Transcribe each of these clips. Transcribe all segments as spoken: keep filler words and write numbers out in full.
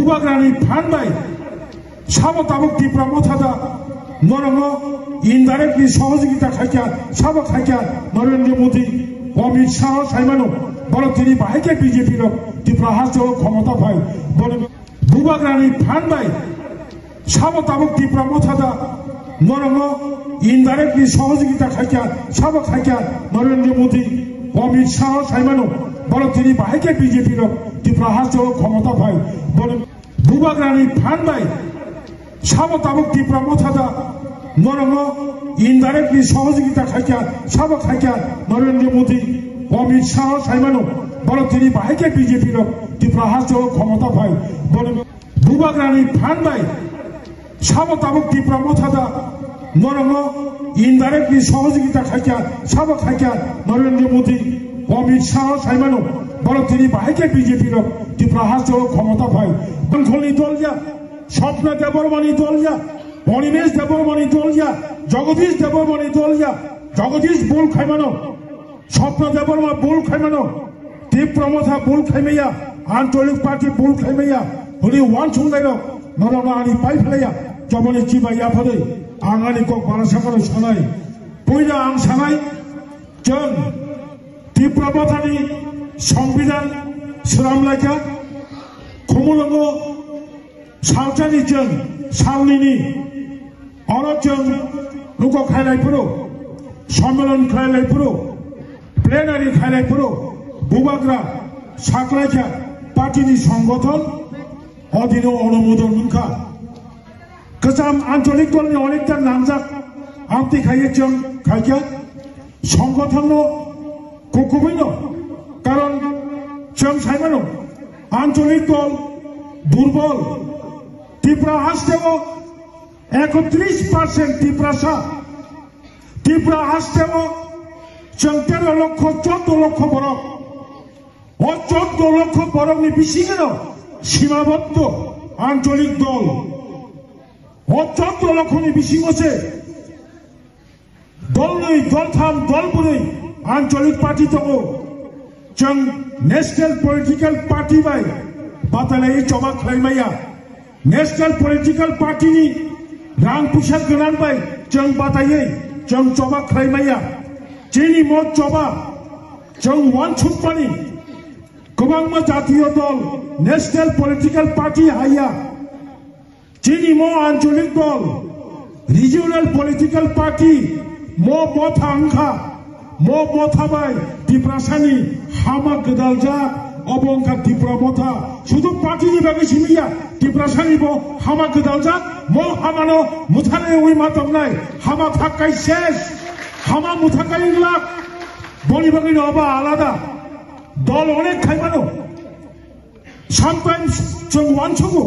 Bubagrani phan bai sabo tabuk Tipra Motha da norokno indirectly sohojogita khaikha, sabo khaikha Narendra Modi, Amit Shah saimano, borok tini bahai khe B J P rok Tipra hasteo khomota phai, bono Bubagrani phan bai sabo tabuk Tipra Motha da norokno indirectly sohojogita khaikha, sabo khaikha Narendra Modi, Amit Shah saimano, borok tini bahai khe B J P rok Tipra hasteo khomota phai, bono Bubagrani phan bai sabo tabuk Tipra Motha da norokno indirectly sohojogita khaikha, sabo khaikha Narendra Modi, Amit Shah saimano, borok tini bahai khe B J P rok Tipra hasteo khomota phai, bono Bubagrani phan bai sabo tabuk Tipra Motha da norokno indirectly sohojogita khaikha, sabo khaikha Narendra Modi, Amit Shah saimano, borok tini bahai khe B J P rok Tipra hasteo khomota phai, Bangkholi dol ya, Swapna Debbarmani dol ya, Animesh Debbarmani dol ya, Jagadish Debbarmani dol ya, Jagadish bol khaimano, Swapna Debbarma bol khaimano, Tipra Motha bol khaimaya, Ancholik Party bol khaimaya, hwnwi uansuknairok norokno ani pai phlaiya, joboni chiba yaphadwi ang ani kok bara sakano sanai. Puila ang sanai, chwng Tipra Mothani Songbidan swnam laikha, Khumulwngo salchani chwng salnini oro chwng ruko khailai phuru, sommelon khailai phuru, plenary khailai phuru, Bubagra saklaikha party ni songgothon odino onumodon wngkha. Kwcham ancholik dolni onekta nangjak amtwi khaiwi chwng khaikha songgothonno kukubuino, karon chwng saimano ancholik dol durbol. Tripura hasteo ekotris percent Tiprasa, Tripura hasteo chwng tero lokho chordo lokho borok. O chordo lokho borokni bisingino simabotto ancholik dol. O chordo lokhoni bisingo se dolnwi, doltham, dolbrwi ancholik party tongo. Chwng national political party bai batalai choba khlaimaya. National political party ni rang puisa gwnang bai chwng bataiwi chwng choba khlaimaya. Chini mo choba chwng uansukmani kwbangma jatiyo dol, national political party haiya. Chini mo ancholik dol, regional political party, mo motha wngkha, mo motha bai Tiprasani hama gwdaljak, obo wngkha Tipra motha. Sudu party ni bagwi simi ya, Tiprasani bo hama gwdaljak, mo hamano mwthanawi ma tongnai, hama thakkai ses, hama mwthakai wngla, boni bagwi no obo alada. Dol onek khaimano. Sometimes chwng uansugo,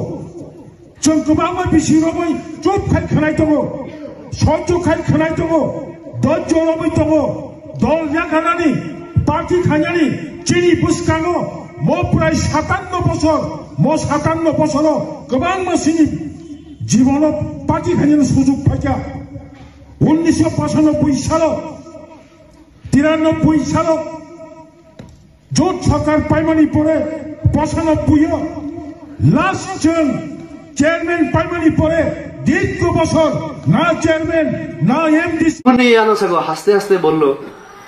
chwng kwbangma bisi romwi chup khai khwnai tongo, soicho khai khwnai tongo, dojjo romwi tongo, dol yakarnani, party khainani chini bwskango mo prai satanno bosor, mo satanno bosoro kwbangma sini jibono party khainani sujug phaikha. Unnisho pachanobboi salo, tirannobboi salo, Jot sarkar paimani pore, pachanobboi o last chwng chairman paimani pore, dirgho bosor na chairman, na M D C. মানে এই আলোচনা হাসতে হাসতে বলল,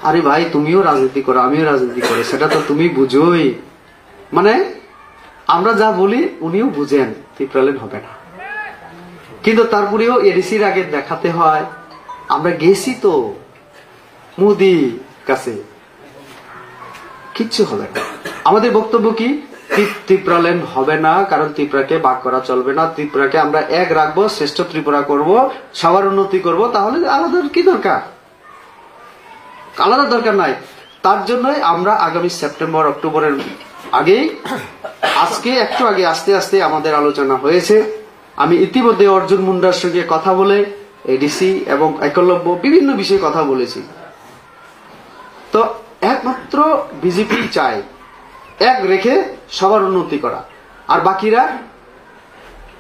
"আরে ভাই, তুমিও রাজনীতি করো, আমিও রাজনীতি করি, সেটা তো তুমি বুঝোই।" মানে আমরা যা বলি, উনিও বুঝেন, টিপ্রালেন হবে না। কিন্তু তারপরেও এডিসির আগে দেখাতে হয়, আমরা গেছি তো মোদি কাছে, কিচ্ছু হবে না। আমাদের বক্তব্য কি? তি-, ত্রিপুরাল্যান্ড হবে না, কারণ ত্রিপুরাকে ভাগ করা চলবে না। ত্রিপুরাকে আমরা এক রাখবো, শ্রেষ্ঠ ত্রিপুরা করব, সবার উন্নতি করব, তাহলে আলাদা কি দরকার? আলাদা দরকার নাই। তার জন্যই আমরা আগামী সেপ্টেম্বর, অক্টোবরের আগেই, আজকে, একটু আগে, আস্তে আস্তে আমাদের আলোচনা হয়েছে। আমি ইতিমধ্যে অর্জুন মুন্ডার সঙ্গে কথা বলে, এডিসি এবং একলব্য বিভিন্ন বিষয়ে কথা বলেছি। তো একমাত্র বিজেপি চায় এক রেখে সবার উন্নতি করা, আর বাকিরা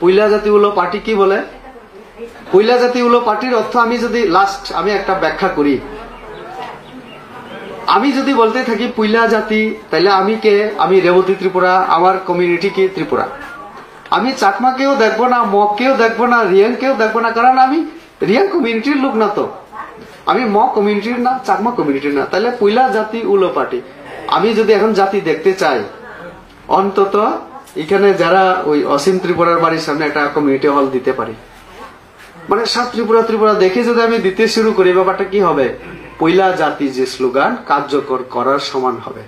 পইলা জাতি উলো পার্টি কি বলে? পইলা জাতি উলো পার্টির অর্থ আমি যদি লাস্ট আমি একটা ব্যাখ্যা করি, আমি যদি বলতে থাকি পইলা জাতি, তাহলে আমি কে? আমি রেবতী ত্রিপুরা, আমার কমিউনিটি কি? ত্রিপুরা। আমি চাকমাকেও দেখবো না, মগকেও দেখবো না, রিয়াংকেও দেখবো না, কারণ আমি রিয়াং কমিউনিটির লোক না তো, আমি মগ কমিউনিটির না, চাকমা কমিউনিটির না। তাহলে পয়লা জাতি উলো পার্টি। আমি যদি এখন জাতি দেখতে চাই, অন্তত এখানে যারা ওই অসীম ত্রিপুরার বাড়ির সামনে একটা কমিউনিটি হল দিতে পারি, মানে সাত ত্রিপুরা, ত্রিপুরা দেখে যদি আমি দিতে শুরু করি, ব্যাপারটা কি হবে? পয়লা জাতি যে স্লোগান কার্যকর করার সমান হবে।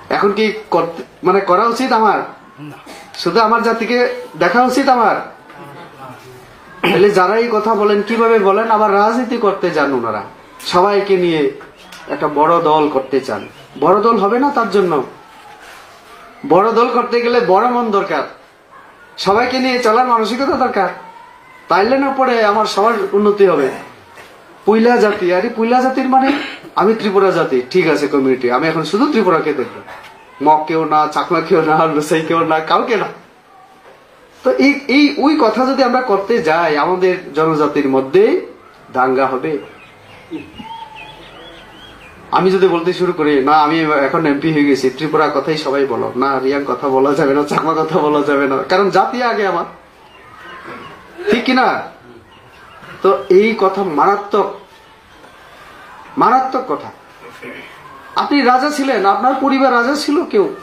এখন কি করতে, মানে করা উচিত আমার? শুধু আমার জাতিকে দেখা উচিত আমার? তাহলে যারা এই কথা বলেন, কিভাবে বলেন? আবার রাজনীতি করতে যান ওনারা, সবাইকে নিয়ে একটা বড় দল করতে চান। বড় দল হবে না তার জন্য। বড় দল করতে গেলে বড় মন দরকার, সবাইকে নিয়ে চলার মানসিকতা দরকার। তাইলে না পরে আমার সবার উন্নতি হবে। পয়লা জাতি, আরে পয়লা জাতির মানে আমি ত্রিপুরা জাতি, ঠিক আছে, কমিউনিটি, আমি এখন শুধু ত্রিপুরাকে দেখবো। মগ কেউ না, চাকমা কেউ না, লুসাই কেউ না, কাউকে না। তো এই, এই, ওই কথা যদি আমরা করতে যাই, আমাদের জনজাতির মধ্যে দাঙ্গা হবে। আমি যদি বলতে শুরু করি, "না, আমি এখন এমপি হয়ে গেছি, ত্রিপুরা কথাই সবাই বলো, না, রিয়াং কথা বলা যাবে না, চাকমা কথা বলা যাবে না, কারণ জাতি আগে আমার", ঠিক কি না? তো এই কথা মারাত্মক, মারাত্মক কথা। আপনি রাজা ছিলেন, আপনার পরিবার রাজা ছিল কেউ,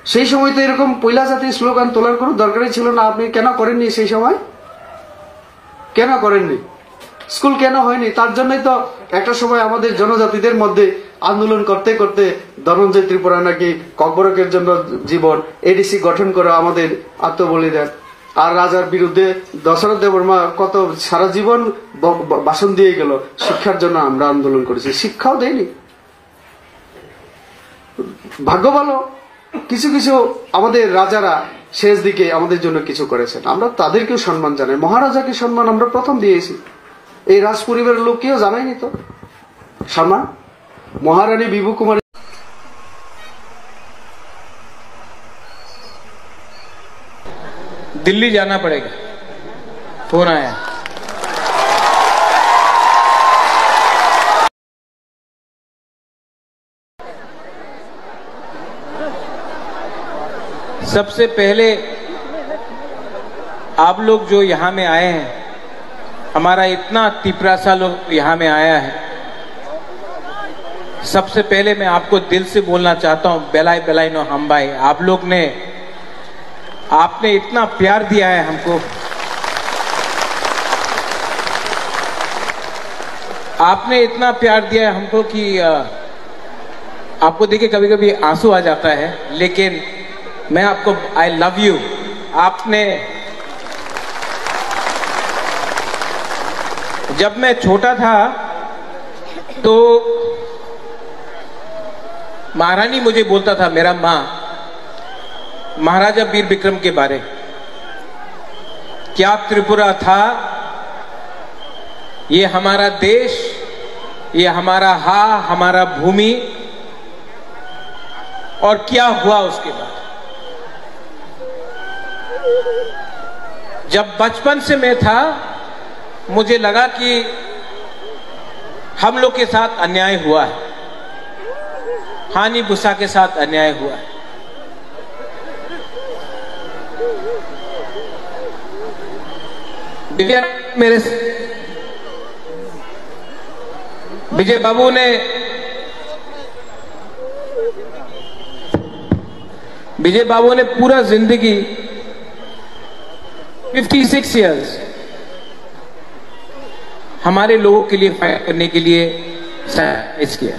সেই সময় তো এরকম পয়লা জাতির স্লোগান তোলার কোনো দরকারই ছিল না। আপনি কেন করেননি সেই সময়? কেন করেননি? স্কুল কেন হয়নি? তার জন্যই তো একটা সময় আমাদের জনজাতিদের মধ্যে আন্দোলন করতে করতে ধনঞ্জয় ত্রিপুরা নাকি ককবরকের জন্য জীবন, এডিসি গঠন করা আমাদের আত্মবলিদান। আর রাজার বিরুদ্ধে দশরথ দেববর্মা কত সারা জীবন ব-, ব-, ভাষণ দিয়ে গেল, "শিক্ষার জন্য আমরা আন্দোলন করেছি", শিক্ষাও দেয়নি। ভাগ্য ভালো, কিছু কিছু আমাদের রাজারা শেষ দিকে আমাদের জন্য কিছু করেছেন, আমরা তাদেরকেও সম্মান জানাই। মহারাজাকে সম্মান আমরা প্রথম দিয়েছি, এই রাজ পরিবারের লোককেও জানাইনি তো সম্মান। মহারানী বিভু কুমারী। दिल्ली जाना पड़ेगा, फोन आया। सबसे पहले आप लोग जो यहाँ में आए हैं, हमारा इतना तिपरासा लोग यहाँ में आया है, सबसे पहले मैं आपको दिल से बोलना चाहता हूँ, बेलाय बेलाय no hambai। आप लोग ने, आपने इतना प्यार दिया है हमको, आपने इतना प्यार दिया है हमको कि, अ, आपको देख के कभी-कभी आंसू आ जाता है, लेकिन मैं आपको, I love you। आपने, जब मैं छोटा था तो महारानी मुझे बोलता था, मेरा माँ, महाराजा वीर विक्रम के बारे, क्या त्रिपुरा था, ये हमारा देश, ये हमारा हा, हमारा भूमि, और क्या हुआ उसके बाद। जब बचपन से मैं था, मुझे लगा कि हम लोग के साथ अन्याय हुआ है, हानि बुसा के साथ अन्याय हुआ है। विजय, मेरे, विजय बाबू ने, विजय बाबू ने पूरा जिंदगी, फिफ्टी सिक्स ईयर्स, हमारे लोगों के लिए फाइट करने के लिए सैक्रिफाइस किया।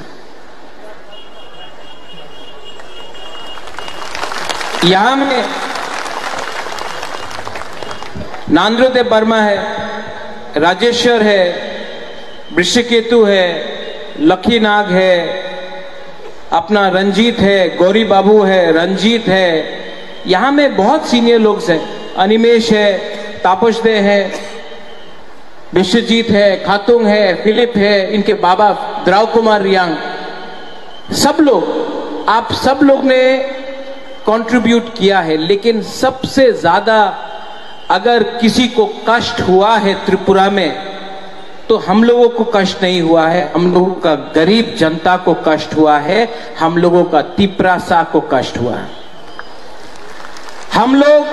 यहाँ में नांद्रो देव वर्मा है, राजेश्वर है, वृषकेतु है, लखी नाग है, अपना रंजीत है, गौरी बाबू है, रंजीत है, यहाँ में बहुत सीनियर लोग हैं, अनिमेश है, तापस दे है, विश्वजीत है, खातुंग है, फिलिप है, इनके बाबा द्राव कुमार रियांग, सब लोग, आप सब लोग ने कंट्रीब्यूट किया है, लेकिन सबसे ज्यादा अगर किसी को कष्ट हुआ है त्रिपुरा में, तो हम लोगों को कष्ट नहीं हुआ है, हम लोगों का गरीब जनता को कष्ट हुआ है, हम लोगों का तिपरासा को कष्ट हुआ है। हम लोग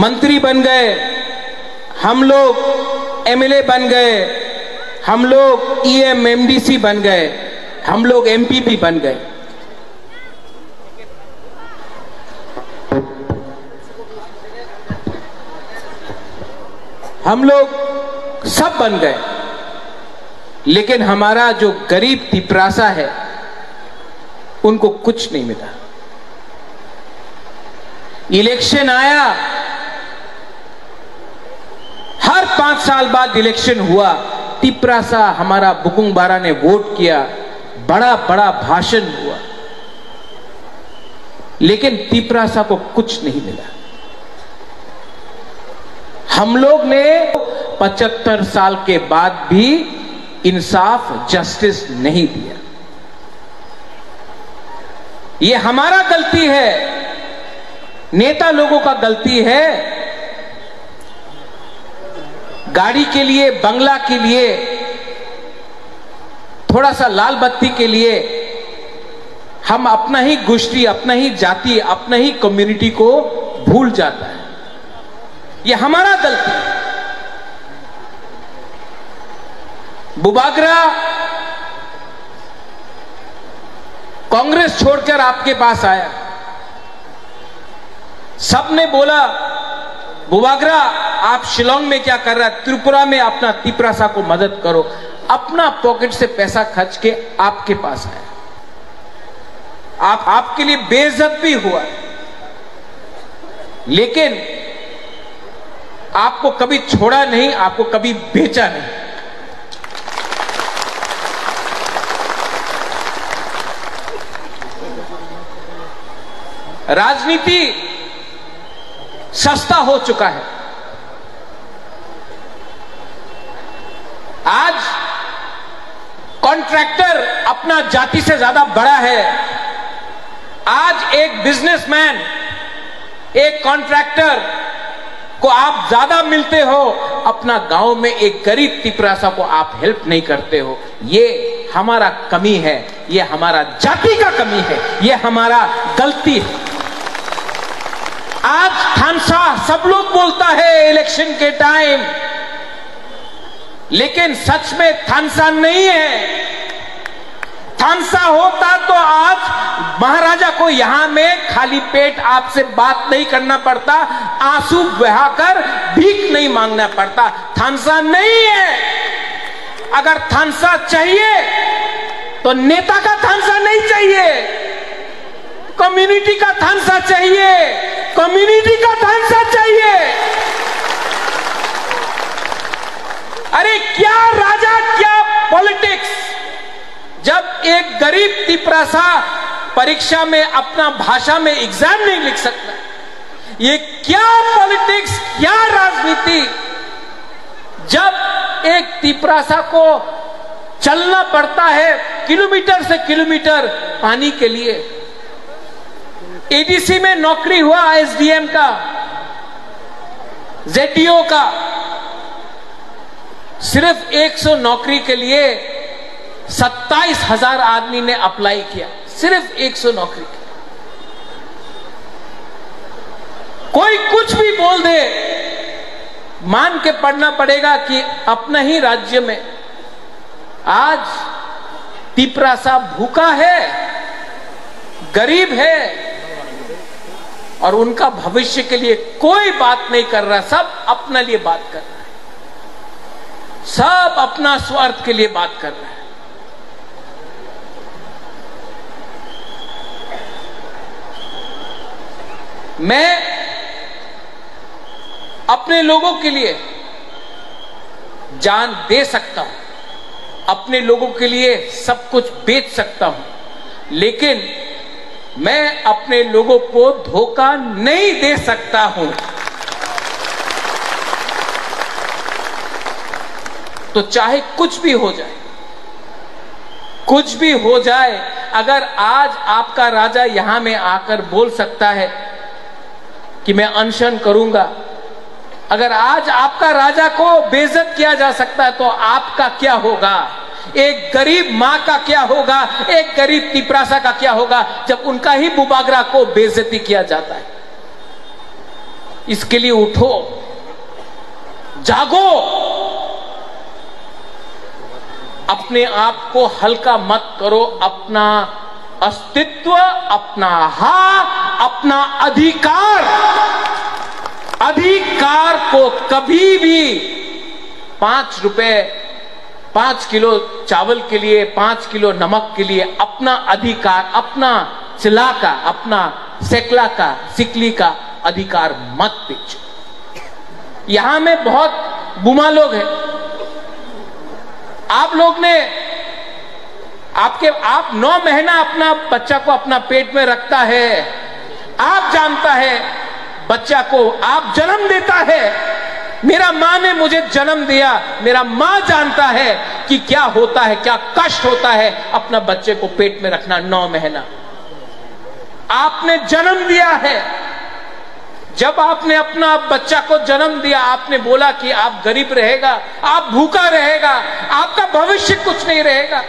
मंत्री बन गए, हम लोग एमएलए बन गए, हम लोग ईएम एमडीसी बन गए, हम लोग एमपी भी बन गए। हम लोग सब बन गए, लेकिन हमारा जो गरीब तिपरासा है, उनको कुछ नहीं मिला। इलेक्शन आया, हर पांच साल बाद इलेक्शन हुआ, तिपरासा हमारा बुकुंग बारा ने वोट किया, बड़ा बड़ा भाषण हुआ, लेकिन तिपरासा को कुछ नहीं मिला। हम लोग ने पचहत्तर साल के बाद भी इंसाफ, जस्टिस नहीं दिया। ये हमारा गलती है, नेता लोगों का गलती है। गाड़ी के लिए, बंगला के लिए, थोड़ा सा लाल बत्ती के लिए हम अपना ही गोष्ठी, अपना ही जाति, अपना ही कम्युनिटी को भूल जाता है। ये हमारा गलती है। बुबागरा कांग्रेस छोड़कर आपके पास आया, सबने बोला, "बुबागरा, आप शिलोंग में क्या कर रहा है? त्रिपुरा में अपना तिपरासा को मदद करो।" अपना पॉकेट से पैसा खर्च के आपके पास आया। आप, आपके लिए बेइज्जत भी हुआ, लेकिन आपको कभी छोड़ा नहीं, आपको कभी बेचा नहीं। राजनीति सस्ता हो चुका है। आज कॉन्ट्रैक्टर अपना जाति से ज्यादा बड़ा है। आज एक बिजनेसमैन, एक कॉन्ट्रैक्टर को आप ज्यादा मिलते हो, अपना गांव में एक गरीब तिपरासा को आप हेल्प नहीं करते हो। ये हमारा कमी है, ये हमारा जाति का कमी है, ये हमारा गलती है। आज थानसा सब लोग बोलता है इलेक्शन के टाइम, लेकिन सच में थानसा नहीं है। थानसा होता तो आज महाराजा को यहाँ में खाली पेट आपसे बात नहीं करना पड़ता, आंसू बहाकर भीख नहीं मांगना पड़ता। थानसा नहीं है। अगर थानसा चाहिए तो नेता का थानसा नहीं चाहिए, कम्युनिटी का थानसा चाहिए, कम्युनिटी का थानसा चाहिए। अरे क्या राजा, क्या पॉलिटिक्स, जब एक गरीब तिपरासा परीक्षा में अपना भाषा में एग्जाम नहीं लिख सकता, ये क्या पॉलिटिक्स, क्या राजनीति, जब एक तिपरासा को चलना पड़ता है किलोमीटर से किलोमीटर पानी के लिए। एडीसी में नौकरी हुआ एसडीएम का, जेडीओ का, सिर्फ एक सौ नौकरी के लिए सत्ताईस हजार आदमी ने अप्लाई किया, सिर्फ एक सौ नौकरी के। कोई कुछ भी बोल दे, मान के पढ़ना पड़ेगा कि अपना ही राज्य में आज तिपरासा भूखा है, गरीब है, और उनका भविष्य के लिए कोई बात नहीं कर रहा, सब अपने लिए बात कर रहा है, सब अपना स्वार्थ के लिए बात कर रहा है। मैं अपने लोगों के लिए जान दे सकता हूं, अपने लोगों के लिए सब कुछ बेच सकता हूं, लेकिन मैं अपने लोगों को धोखा नहीं दे सकता हूं। तो चाहे कुछ भी हो जाए, कुछ भी हो जाए, अगर आज आपका राजा यहां में आकर बोल सकता है कि मैं अनशन करूंगा, अगर आज आपका राजा को बेइज्जत किया जा सकता है, तो आपका क्या होगा? एक गरीब माँ का क्या होगा? एक गरीब तिपरासा का क्या होगा, जब उनका ही बुबागरा को बेइज्जती किया जाता है? इसके लिए उठो, जागो, अपने आप को हल्का मत करो, अपना अस्तित्व, अपना हा, अपना अधिकार, अधिकार को कभी भी पाँच रुपए, पाँच किलो चावल के लिए, पाँच किलो नमक के लिए अपना अधिकार, अपना चिला का, अपना सेकला का, सिकली का अधिकार मत बेचो। यहाँ में बहुत बुमा लोग हैं। आप लोग ने, आपके, आप नौ महीना अपना बच्चा को अपना पेट में रखता है, आप जानता है बच्चा को, आप जन्म देता है। मेरा माँ ने मुझे जन्म दिया, मेरा माँ जानता है कि क्या होता है, क्या कष्ट होता है अपना बच्चे को पेट में रखना नौ महीना। आपने जन्म दिया है। जब आपने अपना बच्चा को जन्म दिया, आपने बोला कि आप गरीब रहेगा, आप भूखा रहेगा, आपका भविष्य कुछ नहीं रहेगा।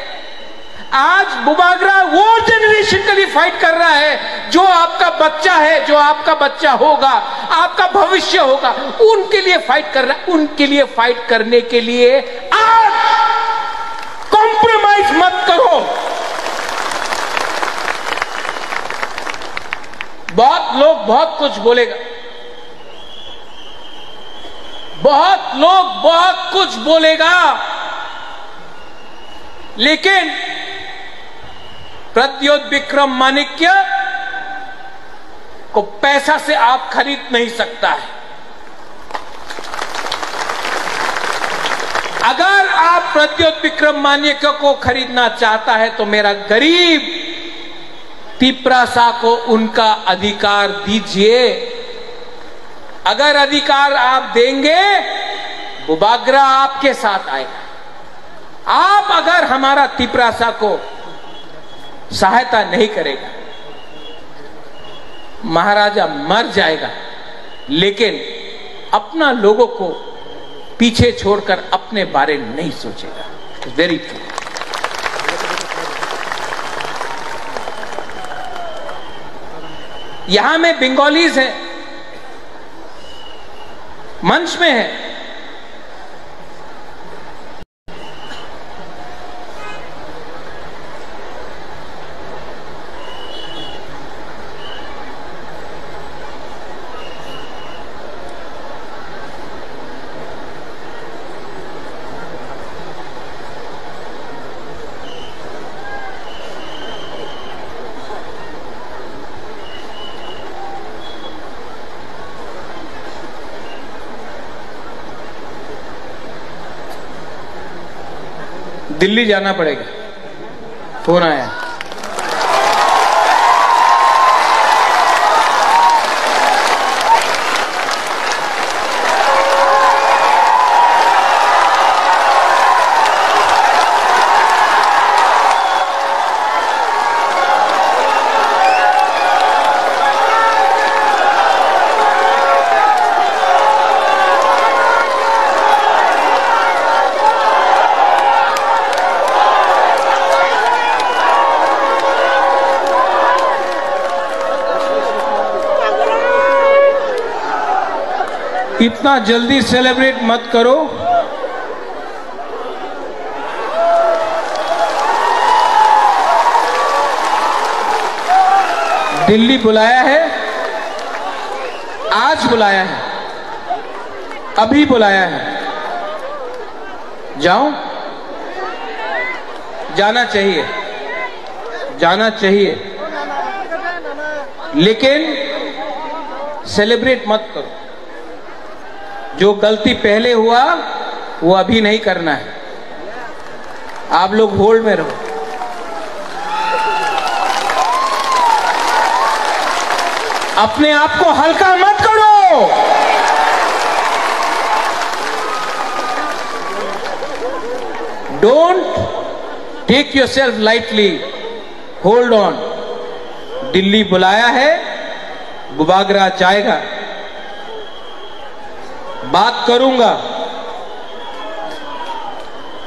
आज बुबागरा वो जनरेशन के लिए फाइट कर रहा है, जो आपका बच्चा है, जो आपका बच्चा होगा, आपका भविष्य होगा, उनके लिए फाइट कर रहा है। उनके लिए फाइट करने के लिए आज कॉम्प्रोमाइज मत करो। बहुत लोग बहुत कुछ बोलेगा, बहुत लोग बहुत कुछ बोलेगा, लेकिन प्रद्योत विक्रम माणिक्य को पैसा से आप खरीद नहीं सकता है। अगर आप प्रद्योत विक्रम माणिक्य को खरीदना चाहता है, तो मेरा गरीब तिप्रासा को उनका अधिकार दीजिए। अगर अधिकार आप देंगे, बुबागरा आपके साथ आएगा। आप अगर हमारा तिप्रासा को सहायता नहीं करेगा, महाराजा मर जाएगा, लेकिन अपना लोगों को पीछे छोड़कर अपने बारे नहीं सोचेगा। Very true. यहां में बंगालीज हैं, मंच में हैं। दिल्ली जाना पड़ेगा। फोन आया। इतना जल्दी सेलिब्रेट मत करो। दिल्ली बुलाया है, आज बुलाया है, अभी बुलाया है। जाओ, जाना चाहिए, जाना चाहिए, लेकिन सेलिब्रेट मत करो। जो गलती पहले हुआ, वो अभी नहीं करना है। आप लोग होल्ड में रहो, अपने आप को हल्का मत करो। Don't take yourself lightly. Hold on, Delhi बुलाया है, बुबागरा जाएगा, बात करूंगा,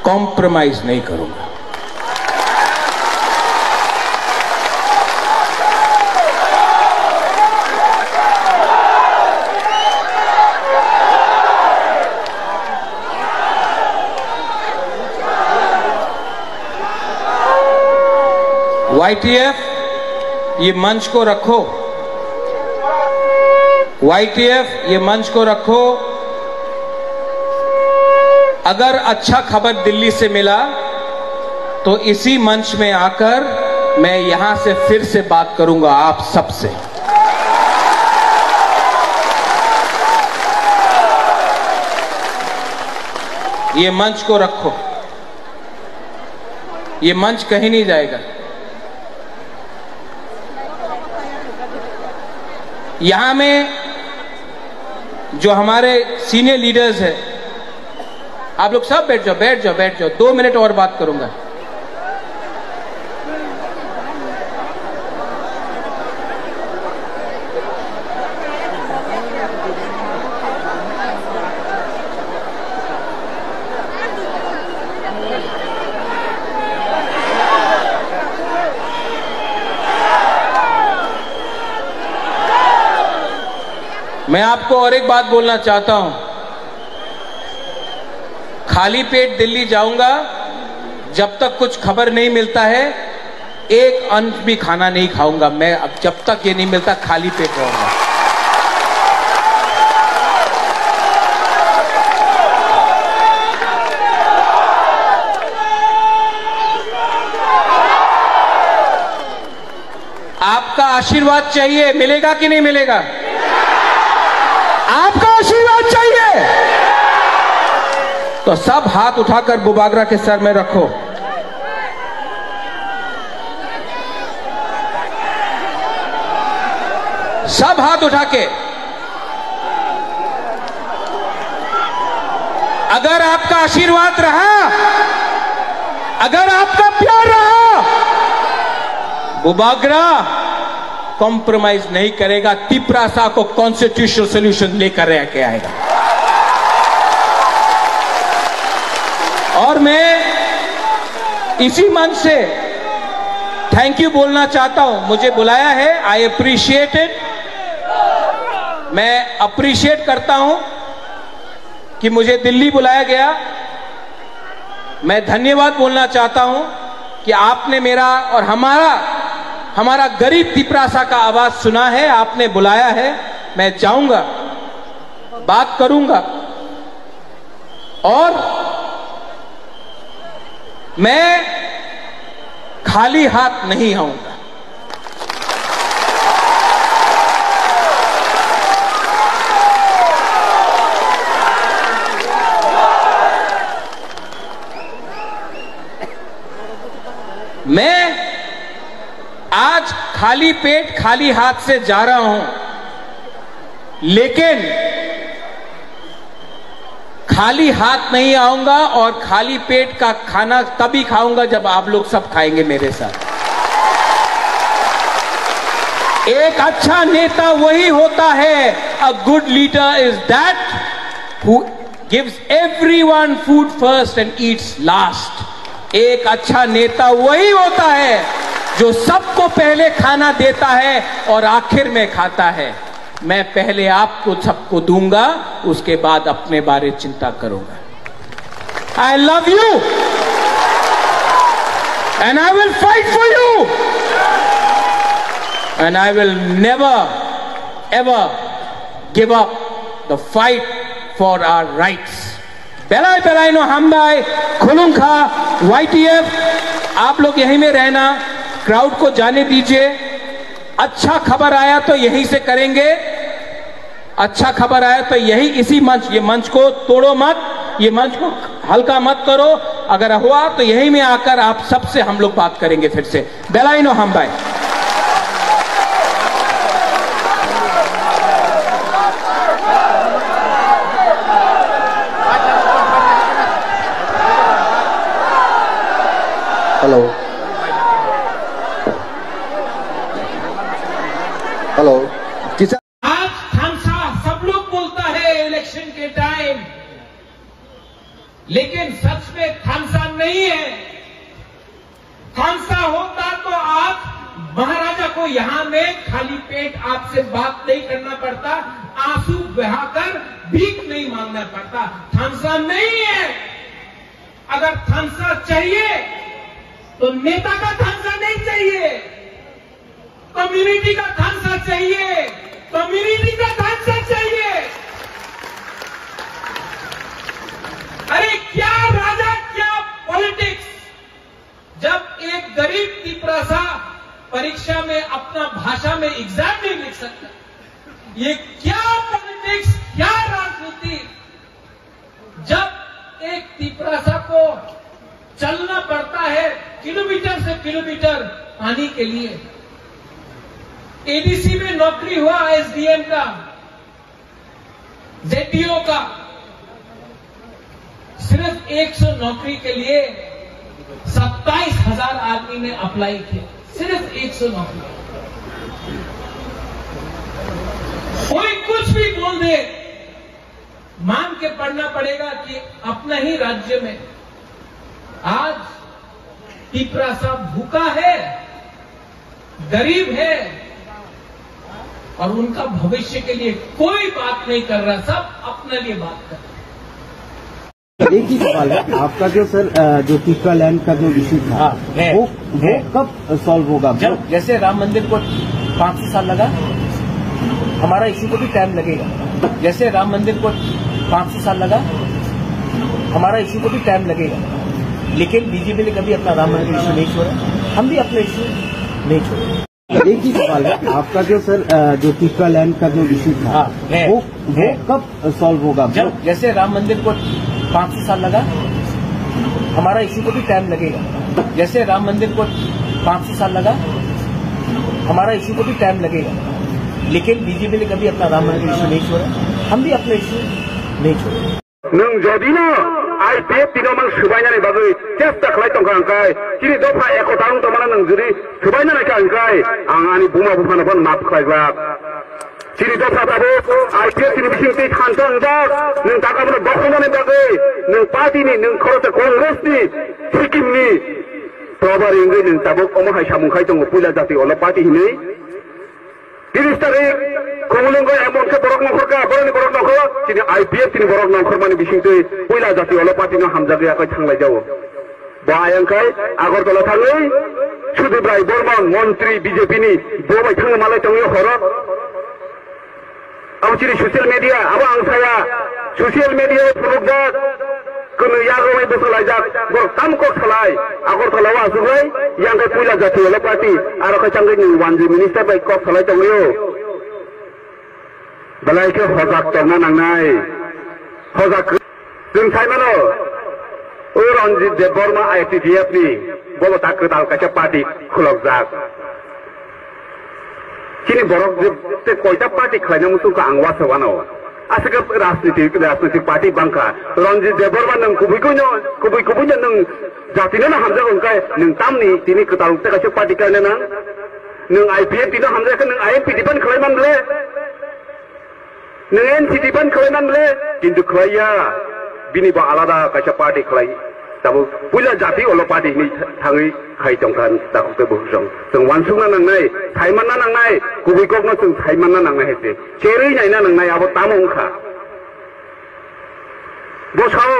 कॉम्प्रोमाइज नहीं करूंगा। वाईटीएफ, ये मंच को रखो। वाईटीएफ, ये मंच को रखो। अगर अच्छा खबर दिल्ली से मिला, तो इसी मंच में आकर मैं यहां से फिर से बात करूंगा आप सबसे। ये मंच को रखो, ये मंच कहीं नहीं जाएगा। यहां में जो हमारे सीनियर लीडर्स हैं, आप लोग सब बैठ जाओ, बैठ जाओ, बैठ जाओ, दो मिनट और बात करूंगा। मैं आपको और एक बात बोलना चाहता हूं, खाली पेट दिल्ली जाऊंगा, जब तक कुछ खबर नहीं मिलता है, एक अंश भी खाना नहीं खाऊंगा मैं। अब जब तक ये नहीं मिलता, खाली पेट रहूंगा। आपका आशीर्वाद चाहिए, मिलेगा कि नहीं मिलेगा? आपका आशीर्वाद चाहिए, तो सब हाथ उठाकर बुबागरा के सर में रखो। सब हाथ उठा के। अगर आपका आशीर्वाद रहा, अगर आपका प्यार रहा, बुबागरा कॉम्प्रोमाइज नहीं करेगा, तिपरासा को कॉन्स्टिट्यूशनल सॉल्यूशन लेकर रह के आएगा। और मैं इसी मंच से थैंक यू बोलना चाहता हूं, मुझे बुलाया है, आई अप्रिशिएट इट। मैं अप्रिशिएट करता हूं कि मुझे दिल्ली बुलाया गया। मैं धन्यवाद बोलना चाहता हूं कि आपने मेरा और हमारा, हमारा गरीब तिपरासा का आवाज सुना है, आपने बुलाया है। मैं जाऊंगा, बात करूंगा और मैं खाली हाथ नहीं आऊंगा। मैं आज खाली पेट, खाली हाथ से जा रहा हूं, लेकिन खाली हाथ नहीं आऊंगा और खाली पेट का खाना तभी खाऊंगा जब आप लोग सब खाएंगे मेरे साथ। एक अच्छा नेता वही होता है, a good leader is that who gives everyone food first and eats last। एक अच्छा नेता वही होता है जो सबको पहले खाना देता है और आखिर में खाता है। मैं पहले आपको सबको दूंगा, उसके बाद अपने बारे चिंता करूंगा। I love you and I will fight for you and I will never ever give up the fight for our rights. Belai belai no hambai, khulungkha, YTF, आप लोग यहीं में रहना, क्राउड को जाने दीजिए। अच्छा खबर आया तो यहीं से करेंगे, अच्छा खबर आया तो यही, इसी मंच, ये मंच को तोड़ो मत, ये मंच को हल्का मत करो। अगर हुआ तो यहीं में आकर आप सबसे हम लोग बात करेंगे फिर से। Belai no hambai. Hello. Hello. आज थानसा सब लोग बोलता है इलेक्शन के टाइम, लेकिन सच में थानसा नहीं है। थानसा होता तो आज महाराजा को यहाँ में खाली पेट आपसे बात नहीं करना पड़ता, आंसू बहाकर भीख नहीं मांगना पड़ता। थानसा नहीं है। अगर थानसा चाहिए तो नेता का थांसा नहीं चाहिए, कम्युनिटी का थांसा चाहिए, कम्युनिटी का थांसा चाहिए। अरे क्या राजा, क्या पॉलिटिक्स, जब एक गरीब तिपरासा परीक्षा में अपना भाषा में एग्जाम नहीं लिख सकता, ये क्या पॉलिटिक्स, क्या राजनीति? जब एक तिपरासा को चलना पड़ता है किलोमीटर से किलोमीटर पानी के लिए, एडीसी में नौकरी हुआ एसडीएम का, जेडीओ का, सिर्फ एक सौ नौकरी के लिए सत्ताईस हजार आदमी ने अप्लाई किया, सिर्फ एक सौ नौकरी। कोई कुछ भी बोल दे, मान के पढ़ना पड़ेगा कि अपना ही राज्य में आज तिपरासा भूखा है, गरीब है और उनका भविष्य के लिए कोई बात नहीं कर रहा, सब अपने लिए बात कर रहे हैं। एक ही सवाल है आपका, जो सर, अ, जो तिपरा लैंड का जो इशू था, हाँ, है, वो, वो है। कब सॉल्व होगा? जब, जैसे राम मंदिर को पाँच सौ साल लगा, हमारा इशू को भी टाइम लगेगा। जैसे राम मंदिर को पाँच सौ साल लगा, हमारा इशू को भी टाइम लगेगा। लेकिन बीजेपी ने कभी अपना राम मंदिर इशू नहीं छोड़ा, हम भी अपना इशू नहीं छोड़ेंगे। एक ही सवाल है आपका, जो सर, अ, जो तिपरा लैंड का जो इशू था, हाँ, है, वो, वो है। कब सॉल्व होगा? जब, जैसे राम मंदिर को पाँच सौ साल लगा, हमारा इशू को भी टाइम लगेगा। जैसे राम मंदिर को पाँच सौ साल लगा, हमारा इशू को भी टाइम लगेगा। लेकिन बीजेपी ने कभी अपना राम मंदिर इशू नहीं छोड़ा, हम भी अपना इशू नहीं छोड़ेंगे। Nwng jodi no I P F T no mang swbainani bagwi chesta khlai tongkha hwnkhe, chini dopha ekota wng tongmano nwng jodi swbaina naikha hwnkhe, ang ani buma buphano phano maaf khlaiglak. Chini dopha tabuk I P F T ni bising twi thansa wngjak, nwng taka bono dokhonani bagwi, nwng party ni, nwng khoroksa Congress ni, Sikkim ni, probari wngwi nwng tabuk omo hai samung khai tongo, puila jati olo party hinwi. Tiris tarik Khumulwngo emon khe borok nongkhor kha, borokni borok nongkhor, chini I P F T ni borok nongkhormani bisingtwi puila jati olo party no hamjagwi akhoi thanglai jao. Bo ayang khai Agartala thangwi Sudip Rai Bormon montri B J P ni bo bai thangwi malai tongwi horo. Abo chini social media, abo ang saya social media o phunukjak. Kwnwi yago bai bwsalaijak, borok tamo kok salai, Agartala o achuklai, yang khe puila jati olo party, aro khe changkhe ni wanjwi minister bai kok salai tongwio. Belai khe hojak tongna nangnai. Hojak, chwng sai mano, o Ranjit Debbarma I T D F ni, bobo ta kwtal kaisa party khulokjak. Chini borok je, je koita party khlaina muchungkha ang uansuk ano. Aswk rajniti, rajniti party bangkha. Ranjit Debbarma nwng kubui kuino, kubui kubuino nwng jatino no hamjago hwnkhe nwng tamni tini kwtal tei kaisa party khlaina nang? Nwng I P F T no hamjak khe nwng I M P defend khlai man ble? Nwng N C T ban khlai man le, kintu khlai ya. Bini bo alada kaisa party khlai. Tabuk puila jati olo party hinwi thangwi khai tongkha, takhuk tei bukhuk song. Chwng uansukna nangnai, saimanna nangnai, kubui kokno chwng saimanna nangnai hai se. Cherwi naina nangnai, abo tamo wngkha. Bwsao,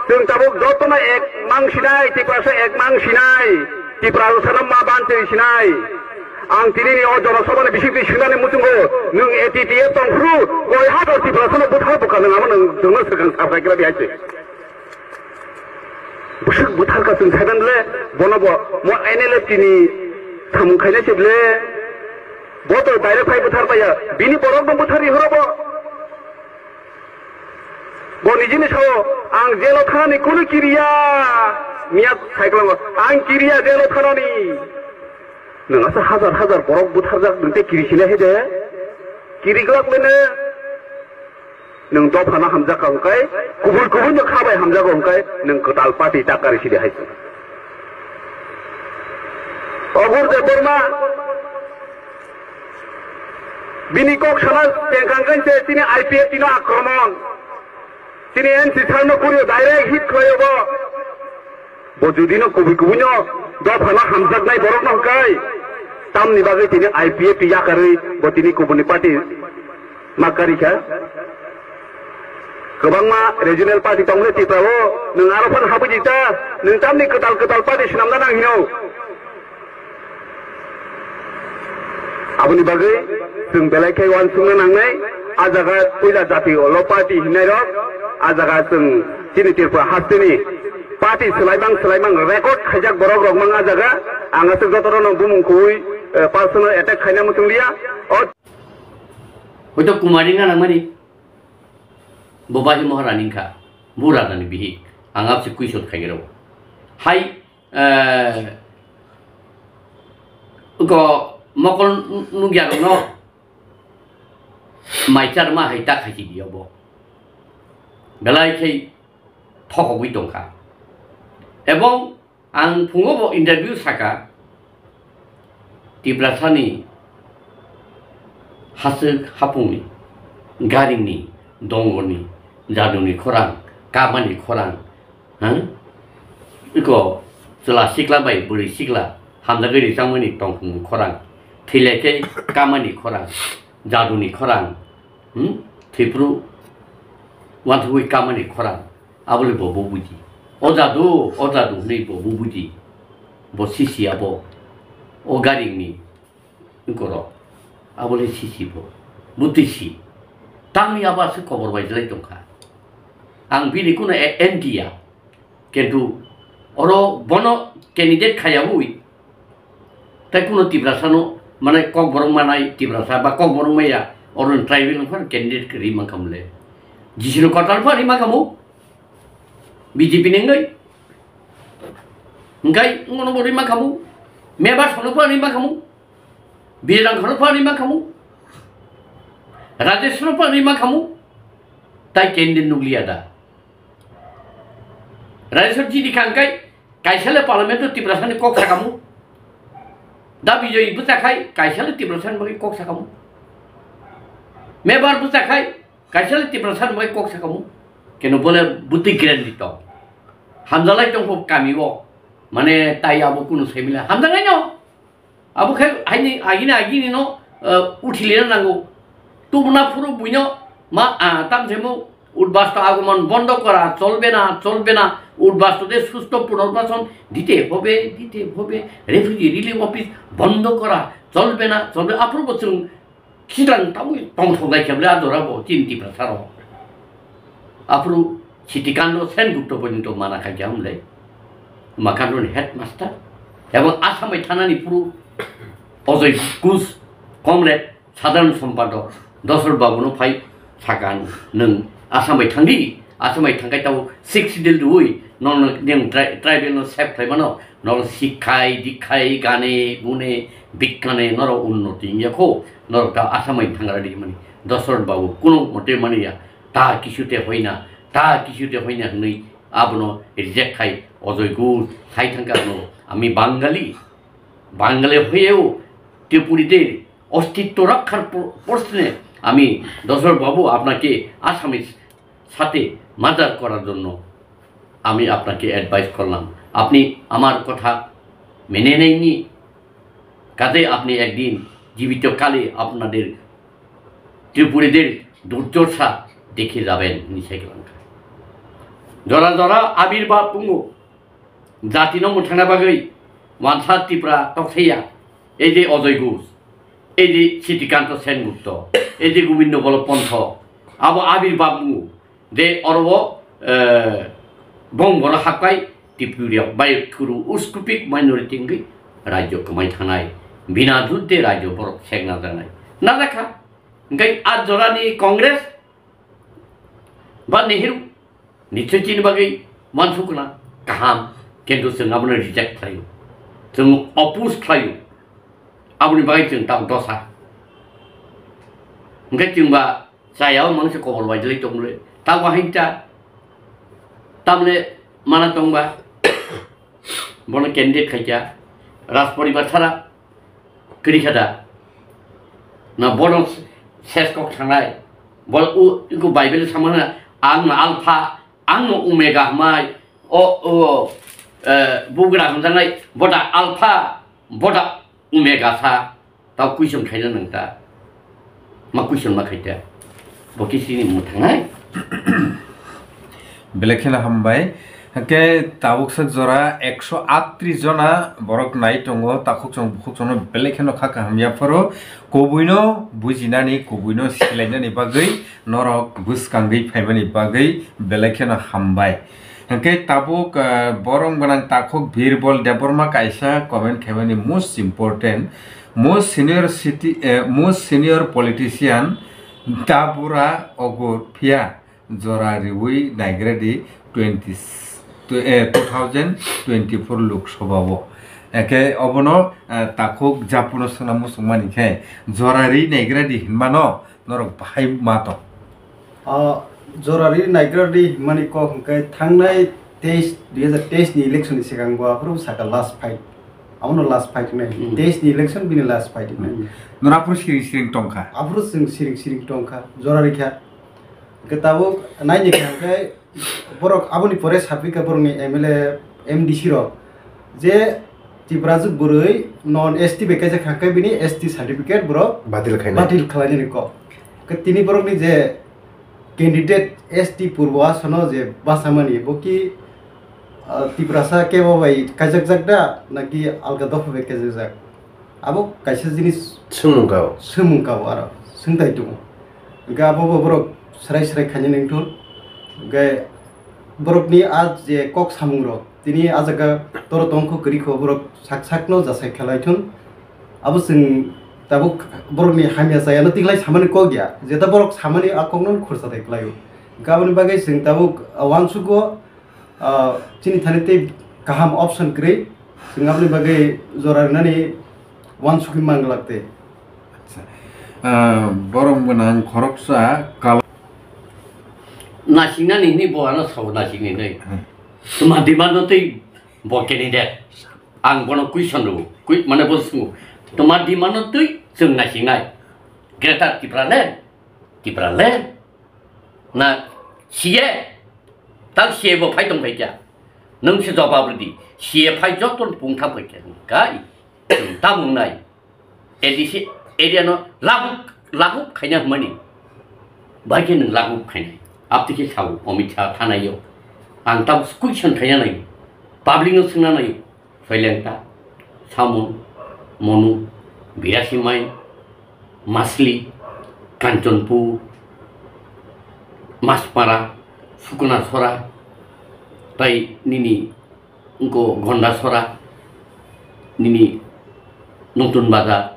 chwng tabuk jotono ek mang sinai, Tiprasa ek mang sinai, Tiprasano ma ban twi sinai. Ang tinini o Jona Sabhani bisingtwi swngnani muchungo, nwng A T T F tong phuru, koi hajar Tiprasano bwthar bwkha nwng amo nwng chwngno swkang sar khai kira di hai se. Bwswk bwthar ka chwng saiman le, bono bo mo N L F T ni samung khainai se ble, bo to direct phai bwthar paiya, bini borokno bwthar ri horo bo. Bo nijini sao, "Ang jelo thanani kunu kiriya." Miya saiklango, "Ang kiriya jelo thanani." Nwng asa hajar hajar borok butharjak, nwng tei kiri sinai hai de? Kiri glak le ne? Nwng dophano hamjak ka hwnkhe, kubui kubui no kha bai hamjago hwnkhe, nwng kwtal party ta kari sidi hai. Agur Debbarma, bini kok sana tengkang kan se chini I P F T no akromon. Chini N C sir no kurio direct hit khlaio bo. Bo judi no kubui kubui no dophano hamjaknai borok no hwnkhe, tamni bagwi tini I P F T yakarwi bo tini kubuni party ma kari kha. Kwbangma regional party tongmani Tripura o, nwng aro phano habwi di ta, nwng tamni kwtal kwtal party swnamna nang hino. Aboni bagwi chwng belai khe uansukna nangnai, a jaga puila jati olo party hinnairok, a jaga chwng chini Tripura hasteni party swlaimang swlaimang record khaijak borok rok mang a jaga, ang aswk jotono bumung kuwi, eh, personal attack khaina muchung liya. O Hoito Kumari na nangmani. Bo Bahi Maharani wngkha, bo rajani bihik. Ang abse question khaigwi rw. Hai, eh, ko mokol nukya rokno maichar ma hai ta khaiki di obo. Belai khai thokogwi tongkha. Ebong Ang phungo bo interview saka, Tiprasani haswk hapungni, garingni, dongorni, jaduni khorang, kamani khorang, ha? Iko chwla sikla bai bwrwi sikla hamjagwi rijangmani tongthokni khorang, thwilaikhe kamani khorang, jaduni khorang, hmm? Thwipru uansugwi kamani khorang. Abole bo bo buji. O jadu, o jadu hwnwi bo bo buji. Bo sisi abo. O garingni wngkorok. Abole sisi bo. Butwi si. Tamni abo aswk kobor bai jlai tongkha. Ang bini kuno e-, anti ya. Kintu oro bono candidate khayabwi. Tai kuno Tiprasano, mane, Kokborok manai Tiprasa ba Kokborok maya, oro tribal wngkha candidate khe ri mankha mole. Jisino kotor pha ri mankha mu? B J P ni wngwi? Hwnkhe ngono bo ri mankha mu? Mebar sono pha ri mankha mu? Birang khono pha ri mankha mu? Rajesh no pha ri mankha mu? Tai candidate nukliya da? Rajesh jidi kha hwnkhe, Kaisale parliament o Tiprasani kok sakamu. Da Bijoy bwchakhai kaisale Tiprasani bagwi kok sakamu. Mebar bwchakhai kaisale Tiprasani bagwi kok sakamu. Keno bole bwtwi grandi tong. Hamjalai tongkho kami o. Mane tai abo kunu saimila. Hamjaknai no. Abo khe haini agini agini no, eh, uthilina nango. Tubuna phuru buino ma, ah, tamsemo উদ্বাস্তু আগমন বন্ধ করা চলবে না, চলবে না। উদ্বাস্তুদের সুস্থ পুনর্বাসন দিতে হবে, দিতে হবে। Refugee relief office বন্ধ করা চলবে না, চলবে। Aphuru bo chwng khitang tangwi tongthok lai khe bole a jora bo chini Tiprasa rok. Aphuru Sitikando Sengupta porjonto mana kha khe hamle. Makandoni headmaster. Ebong Assam bai thanani phuru Ajoy Ghosh, comrade, Sadharan Sompadok, Dosrot Babu no phai saka, nwng Assam bai thangdi, Assam bai thangkai tao Sixth Schedule rwui, nono nwng tri-, tribal no save khlai mano, norok sikhai, dikhai, gane, gune, bikkane, norok unnoti wngya kho, norok tao Assam bai thangra di mani, Dosrot Babu, kuno mote mani ya, ta kisu te hoina, ta kisu te hoina hwnwi abono reject khai, Ajoy Ghosh, sai thangka no, ami Bangali, Bangali hoyeo, Tripuri de, অস্তিত্ব রক্ষার প্র-, প্রশ্নে আমি দশরথ বাবু আপনাকে আসামির সাথে মার্জার করার জন্য আমি আপনাকে অ্যাডভাইস করলাম। আপনি আমার কথা মেনে নেননি, কাজেই আপনি একদিন জীবিত কালে আপনাদের ত্রিপুরীদের দুর্দশা দেখে যাবেন নিশাই কেলাঙ্কা। জরা জরা আবির্ভাব পুঙ্গ জাতিনো মুঠানা বাগৈ ওয়ানসা ত্রিপুরা তকসেয়া, এই যে অজয় ঘোষ, এই যে সিদ্ধিকান্ত সেনগুপ্ত, এই যে গোবিন্দ বল্লভ পন্থ, আবো আবির্ভাব মুঙ্গু, যে অরব, এ, বং বড় হাকাই ত্রিপুরিয়া বাই থুরু উস্কুপিক মাইনরিটি ইংগি রাজ্য কমাই থানায়, বিনা যুদ্ধে রাজ্য বড় সেগনা জানায়। না দেখা, গাই আজ জরানি কংগ্রেস বা নেহেরু নিশ্চয় chini bagwi uansukna kaham, kintu chwng abono reject khlaio, chwng oppose khlaio, aboni bagwi chwng tamo dosa. Hwnkhe chwngba chayao mangse kobor baidilai tongmole, tamo haikhe ta, tamle mana tongba, bono candidate khaikha, Rajporibar sara, Kwrwi kha da? Na bono ses kok thangnai. Bo u, iku Bible sama na, ang no Alpha, ang no Omega hwnmai. O, o, eh, bugra hwnjaknai, bo da Alpha, bo da Omega sa. Tao question khaina nang ta. Ma question ma khai ta. Bo khe chini mung thangnai. Belai kheno hambai. Hwnkhe tabuk sak jora ekso aatris jona borok nai tongo, takhuk chwng bukhuk chwngno belai kheno kha kaham yapharo. Kubuino bujinani, kubuino silainani bagwi norok bwskangwi phaimani bagwi belai kheno hambai. Hwnkhe tabuk, ah, borom gwnang takhuk Birbol Debbarma kaisa comment khaimani most important, most senior city, eh, most senior politician Dabura Ogur phiya jora riwi naigradi twenty, eh, two thousand twenty-four Lok Sabha o. Eke obono, eh, takhuk Japuno swngna muchung mani khe jora ri naigradi hinmano norok bahai ma tong. Ah, jora ri naigradi hinmani kok hwnkhe thangnai teis, dui hajar teis ni election ni swkang bo aphuru saka last fight. Abono last fight wngnai. Hmm. Teis ni election bini last fight wngnai. Hmm. Nora aphuru siring siring tongkha. Aphuru chwng siring siring tongkha. Jora rikha. Hwnkhe tabuk naini kha hwnkhe borok aboni pore sapikha borokni M L A, M D C rok je Tiprajwk bwrwi non S T bai kaijak kha hwnkhe bini S T certificate borok Batil khainai. Batil khlainani kok. Hwnkhe tini borokni je candidate S T purbo asono je bachamani bo ki, ah, Tiprasa kebo bai kaijakjak da naki alga dopha bai kaijakjak? Abo kaisa jinis swngmung kao. Swngmung kao aro, swngtai tongo. Hwnkhe abo bo borok swrai swrai khainani wngthun. Hwnkhe borokni a je kok samung rok, tini a jaga toro tongkho kwrwi kho, borok sak sakno jasai khlai thun. Abo chwng tabuk borokni hamya chayano tiklai samani kok ya, jeta borok samani a kokno khorsa dai klaio. Hwnkhe aboni bagwi chwng tabuk, ah, uansugo, ah, chini thani tei kaham option kwrwi, chwng aboni bagwi jora rwnani uansugwi manglak tei. Acha. Ah, borom gwnang khoroksa kal- Nasingnani hwnwi bo ano sao nasingnai. Hmm. Tuma demand no tei bo candidate. Ang bono question rwo. Kui-, mane bo swngo. Tuma demand no tei chwng nasingnai. Greater Tipraland. Tipraland. Na C A, tal C A bo phai tong phai kya? Nwng se jawab rwdi. C A phai joto pungtham phai kya? Kai, nwng tamung nai. A D C area no lagu, lagu khaina hwnmani. Bai khe nwng lagu khainai. Abtwi khe sao Amit Shah thanai yo. Ang tam question khaina nai. Public no swngna nai. Soilengta, Samung, Monu, Birasimai, Masli, Kanchanpur, Maspara, Sukuna Sora, tai nini wngkho Gonda Sora, nini Notun Bazar,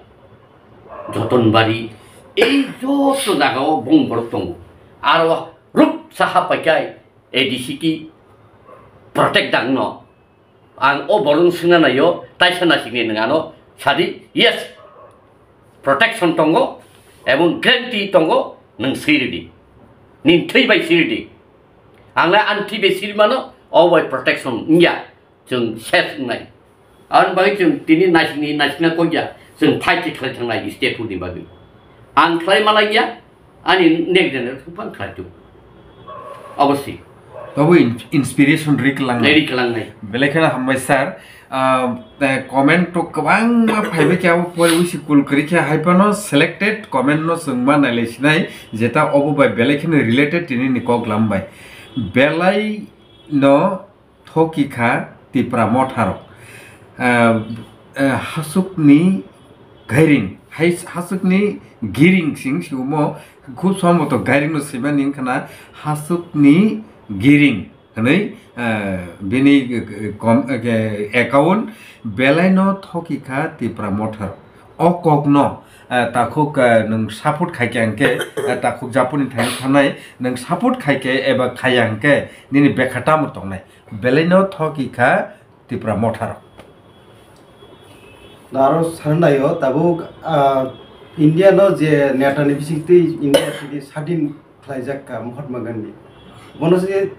Jotonbari, ei joto jagao bong borok tongo. Aro ruk saha paikai A D C ki protect dangno. Ang o borokno swngna naio, taisa nasikni nwng ano sadi, yes, protection tongo, ebong guarantee tongo, nwng swi rwdi. Nini thwi bai swi rwdi. Ang le ani thwi bai swi rwmano, o bai protection wngya, chwng ses wngnai. Aboni bagwi chwng tini nasikni, nasikna kok ya, chwng fight khe khlai thangnai state ni bagwi. Ang khlai malai ya, ani next generation phang khlai tu. Obviously. Tabo in-, inspiration ri kwlangnai. Ri kwlangnai. Belai kheno hambai sir. Ah, te comment to kwbangma phaibai khe abo pore wisi cool kwrwi khe hai phano selected comment no chwng ma nailai sinai jeta obo bai belai kheno related tini ni kok lam bai. Belai no thoki kha Tipra motharok. Ah, ah, hasukni gairing, hai hasukni giring sing sigumo khub somboto gairing no swimani wngkha na hasukni giring hwnwi, ah, bini, eh, com-, eh, account belai no thoki kha Tipra mothar. O kok no, ah, takhuk, ah, nwng support khai khe hwnkhe, ah, takhuk Japuni thani thanai nwng support khai khe eba khaya hwnkhe nini bekha tamo tongnai. Belai no thoki kha Tipra motharok. Aro sanai o tabuk, ah, India no je neta ni bising twi India tini sadin khlaijak kha Mahatma Gandhi. Bono se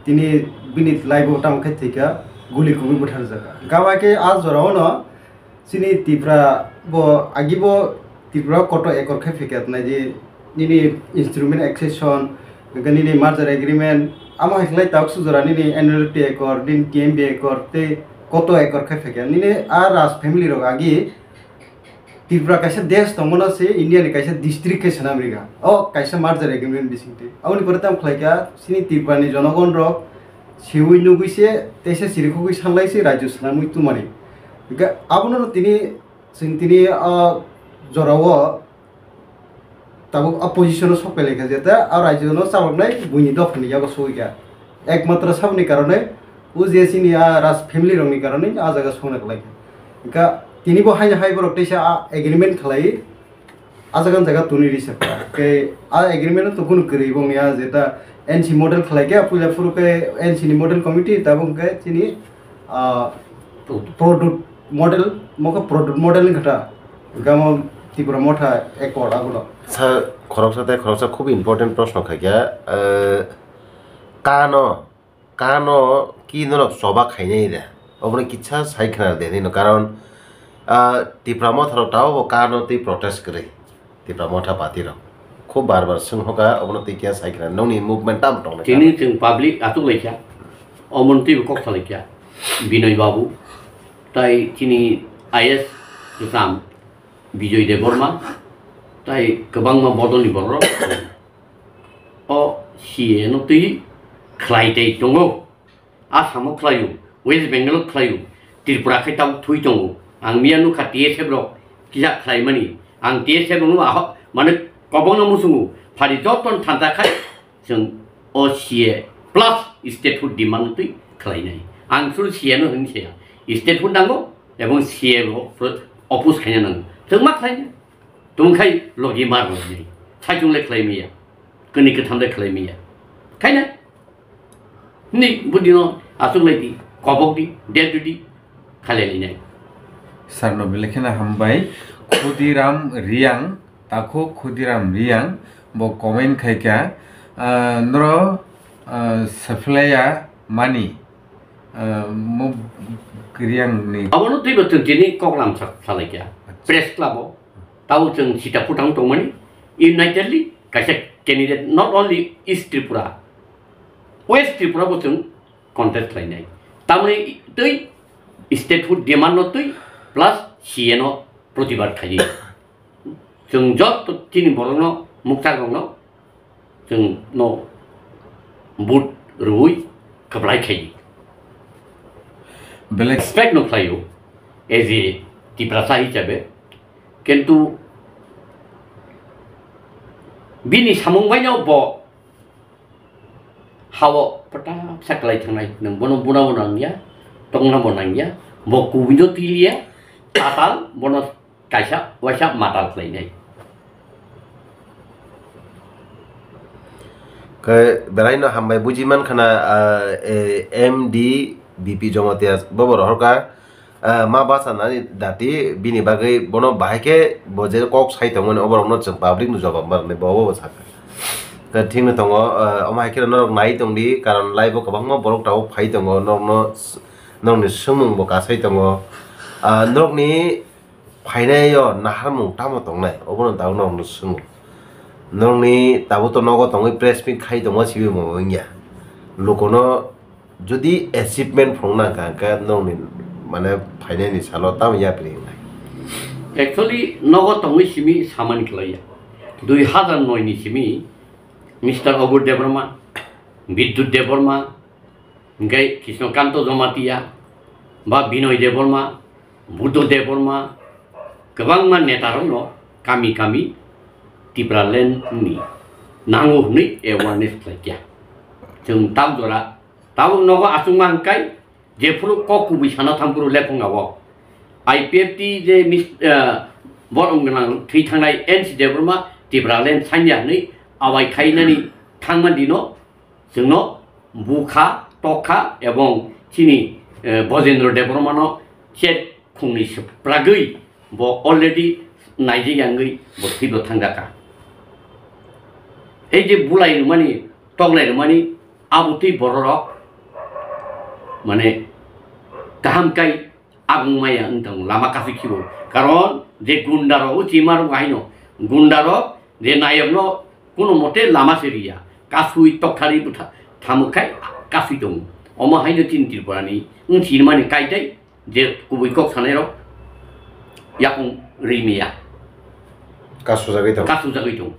tini bini life o tamo khe thwikha guli kubui butharjak kha. Gabakhe a jora o no Chini Tipra bo agi bo Tripura koto ekor khe phaikha nai di nini instrument accession, hwnkhe nini merger agreement, amo hai khlai tabuk sujora nini N L F T ekor, nini T M B ekor, tei koto ekor khe phaikha. Nini a Raj family rok agi Tripura kaisa desh tongmano se India ni kaisa district khe swnam rikha. O kaisa merger agreement bisingtwi. Aboni pore tamo khlaikha chini Tripura ni jonogon rok siwi nugwi se teisa chirikhogwi sanlai se rajyo swnamwi tumani. Hwnkhe abono tini chwng tini o jorao tabuk a position o sok pailaikha je ta a rajyo no chaloknai buini dophani yago sogwikha. Ekmatro saboni karonwi o je chini a raj family rokni karonwi a jaga songna kwlaikha. Hwnkhe tini bo haino hai borok teisa a agreement khlai a jaga jaga tuni risa kha. Hwnkhe a agreement no to kunu kwrwi bo wngya je ta N C model khlai khe puila phuru khe N C ni model committee tabuk hwnkhe chini ah, product model, mokhe product model ni kata gamo Tipra Motha Accord abono. Sa khoroksa tei khoroksa khub important proshno khaikha, eh, kano, kano ki norok choba khainai da? Obono kisa sai khna de nino, karon, ah, Tipra Motha rok tao bo kano tei protest kwrwi. Tipra Motha Party rok khub bar bar swng hoka, obono twi kya sai khna, nongni movement tamo tongnai? Tini chwng public achuk laikha, omono twibo kok sa laikha, Binoy Babu, tai chini I S Ram, Bijoy Debbarma, tai kwbangma bodolni borok o C A no twi khlai tei tongo. Assam o khlaio, West Bengal o khlaio, Tripura khai tabuk thwi tongo. Ang miya nukha T S F rok kisa khlaimani. Ang T S F rokno aho, mane kobongno muchungo. Phari jotono thanta khai chwng o C A plus statehood demand twi khlainai. Ang suru C A no hwn saya. Statehood nango ebong C A bo pro-, oppose khaina nango. Chwng ma khlainai. Tongkhai logi mar rwnai. Saichung le khlai miya. Kani kwtham le khlai miya. Khaina? Ni budino aswk lai di, kobok di, der di, khalai lai nai. Sir no belai kheno hambai. Khudiram Riang, takhu Khudiram Riang, bo comment khai kha, ah, noro, ah, Saflaya mani, ah, mo Riang ni. Abono twibo chwng tini koklam sa-, salai kha. Press club o. Tao chwng sita phutang tongmani, unitedly kaisa candidate, not only East Tripura, West Tripura bo chwng contest khlainai. Tamni twi statehood demand no twi plus C A no protibad khaidi. Chwng joto chini borokno, muktarokno chwng no vote rwui kwplai khai. Belai expect no khlaio as a Tiprasa hisabe, kintu bini samung baino bo hao pata sa kwlai thangnai, nwng bono buna bo nangya, tongna bo nangya, bo kubui no tiliya, tatal bono kaisa waisa matal khlainai. Khe belaino hambai buji mankha na, ah, eh, M D B P Jamatia bobo rohorkha, ah, ma bachanani dati bini bagwi bono bahai khe bo je kok sai tongmani oborokno chwng public no jobab ma rwnai bo, bo sakha. Khe thikno tongo, ah, omo hai khe norok nai tongdi, karon live o kwbangma borok tabuk phai tongo, norokno s-, norokni swngmung bo kasai tongo. Ah, norokni phainai o naharmung tamo tongnai, obono tabuk norokno swngo. Norokni tabuk to nogo tongwi press meet khai tongma sibimo wngya. Lukono jodi achievement phunukna hwnkha, hwnkhe norokni, mane, phainaini salo tamo yapri wngnai? Actually, nogo tongwi simi samani khlaiya. Dui hazar noi ni simi Mister Obur Debbarma, Bidyut Debbarma, hwnkhe Krishnakanto Jamatia, ba Binoy Debbarma, Buddho Debbarma, kwbangma netarokno kami kami Tipraland ni nango hwnwi awareness khlaikha. Chwng tabuk jora, tabuk nogo achukma hwnkhai, jephuru kok kubui sana thangphuru lephunga o I P F T je mis-, eh, borok gwnang thwi thangnai N C Debbarma Tipraland sanya hwnwi awai khainani thangma dino, chwngno bukha, tokha ebong chini, eh, Bojendra Debbarmano chet khungni swpragwi bo already naijak yangwi bo thwibo thangjakha. Ei je bulai rwmani, toklai rwmani, abo twi bororok mane kaham kai Abung maya wng tongo, lama kasui khibo. Karon je gunda rok o chima rok haino, gunda rok je nayok no kuno mote lama se riya, kasui tokthari bwtha thamuk khai kasui tongo. Omo haino chini Tripura ni wng sinimani kaitai je kubui kok sanai rok yakung Rimia. Kasujagwi tongo. Kasujagwi tongo.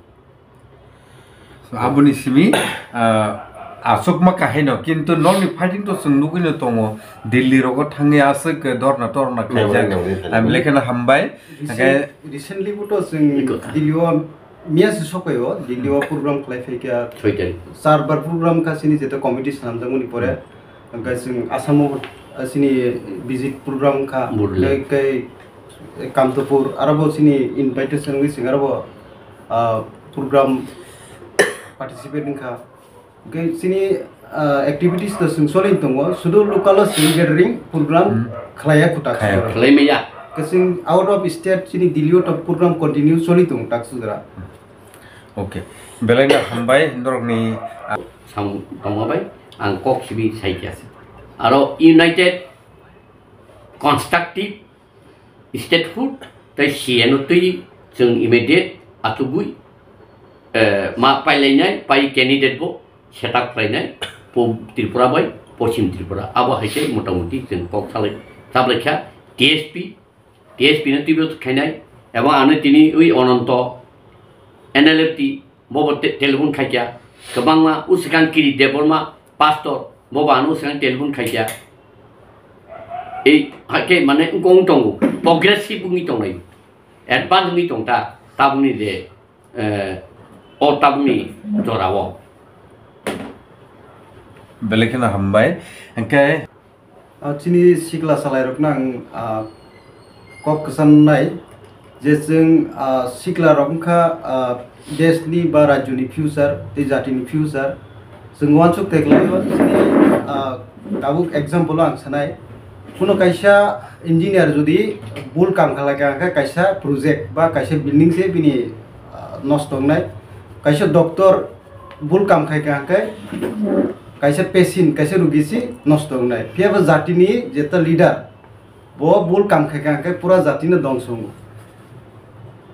Aboni simi, ah, aswkma kahaino, kintu nokni fighting to chwng nugwino tongo. Delhi rogo thangwi aswk dorna torna khaijak. Nangwi, nangwi, nangwi. Belai kheno hambai. Recent-, Hake recently bo to chwng Delhi o miya se sokaio, Delhi o program khlai phaikha. Soitan. Char bar program kha chini jeta committee swnamjakmani pore. Hwnkhe chwng Assam o, ah, chini visit program kha. Burle. Tei, tei Kamtopur, aro bo chini invitation wngwi chwng aro bo, ah, program participate wngkha. Hwnkhe chini, ah, activities to chwng choli tongo, sudu local o chwng gathering program khlaiya kho tak sujora. Khlai maya. Hwnkhe chwng out of state chini Delhi o to program continue choli tongo tak sujora. Okay. Belai no hambai norokni, ah, samung tongma bai ang kok sibi saikha. Aro united, constructive, statehood tei C N O twi chwng immediate achugwi, eh, ma pailainai, pai candidate bo set up khlainai, po-, Tripura bai Poschim Tripura. Abo hai khe motamuti chwng kok salai, chaplaikha T S P, T S P no twibo khainai, ebo ano tini ui Ononto, N L F T, bobo te-, telephone khaikya, kwbangma uswkang Kiri Debbarma, pastor, bobo ano uswkang telephone khaikya. Ei, hakhe mane wngkong tongo, progressive wngwi tongnai, advance wngwi tongta, tabukni je, eh, o tabukni jorao. Belai kheno hambai, hwnkhe Ah, chini sikla salairokno ang, ah, kok kwchanai je chwng, ah, siklarok wngkha, ah, deshni ba rajyoni future tei jatini future. Chwng uansuk tei khlaio chini, ah, tabuk example o ang sanai. Kuno kaisa engineer jodi bul kam khlai kha hwnkhe kaisa project ba kaisa building se bini, ah, nosto wngnai. Kaisa doctor bul kam khai kha hwnkhe kaisa patient, kaisa rugi si nosto wngnai. Phiya bo jatini jeta leader, bo bul kam khai kha hwnkhe pura jatino dongso wngo.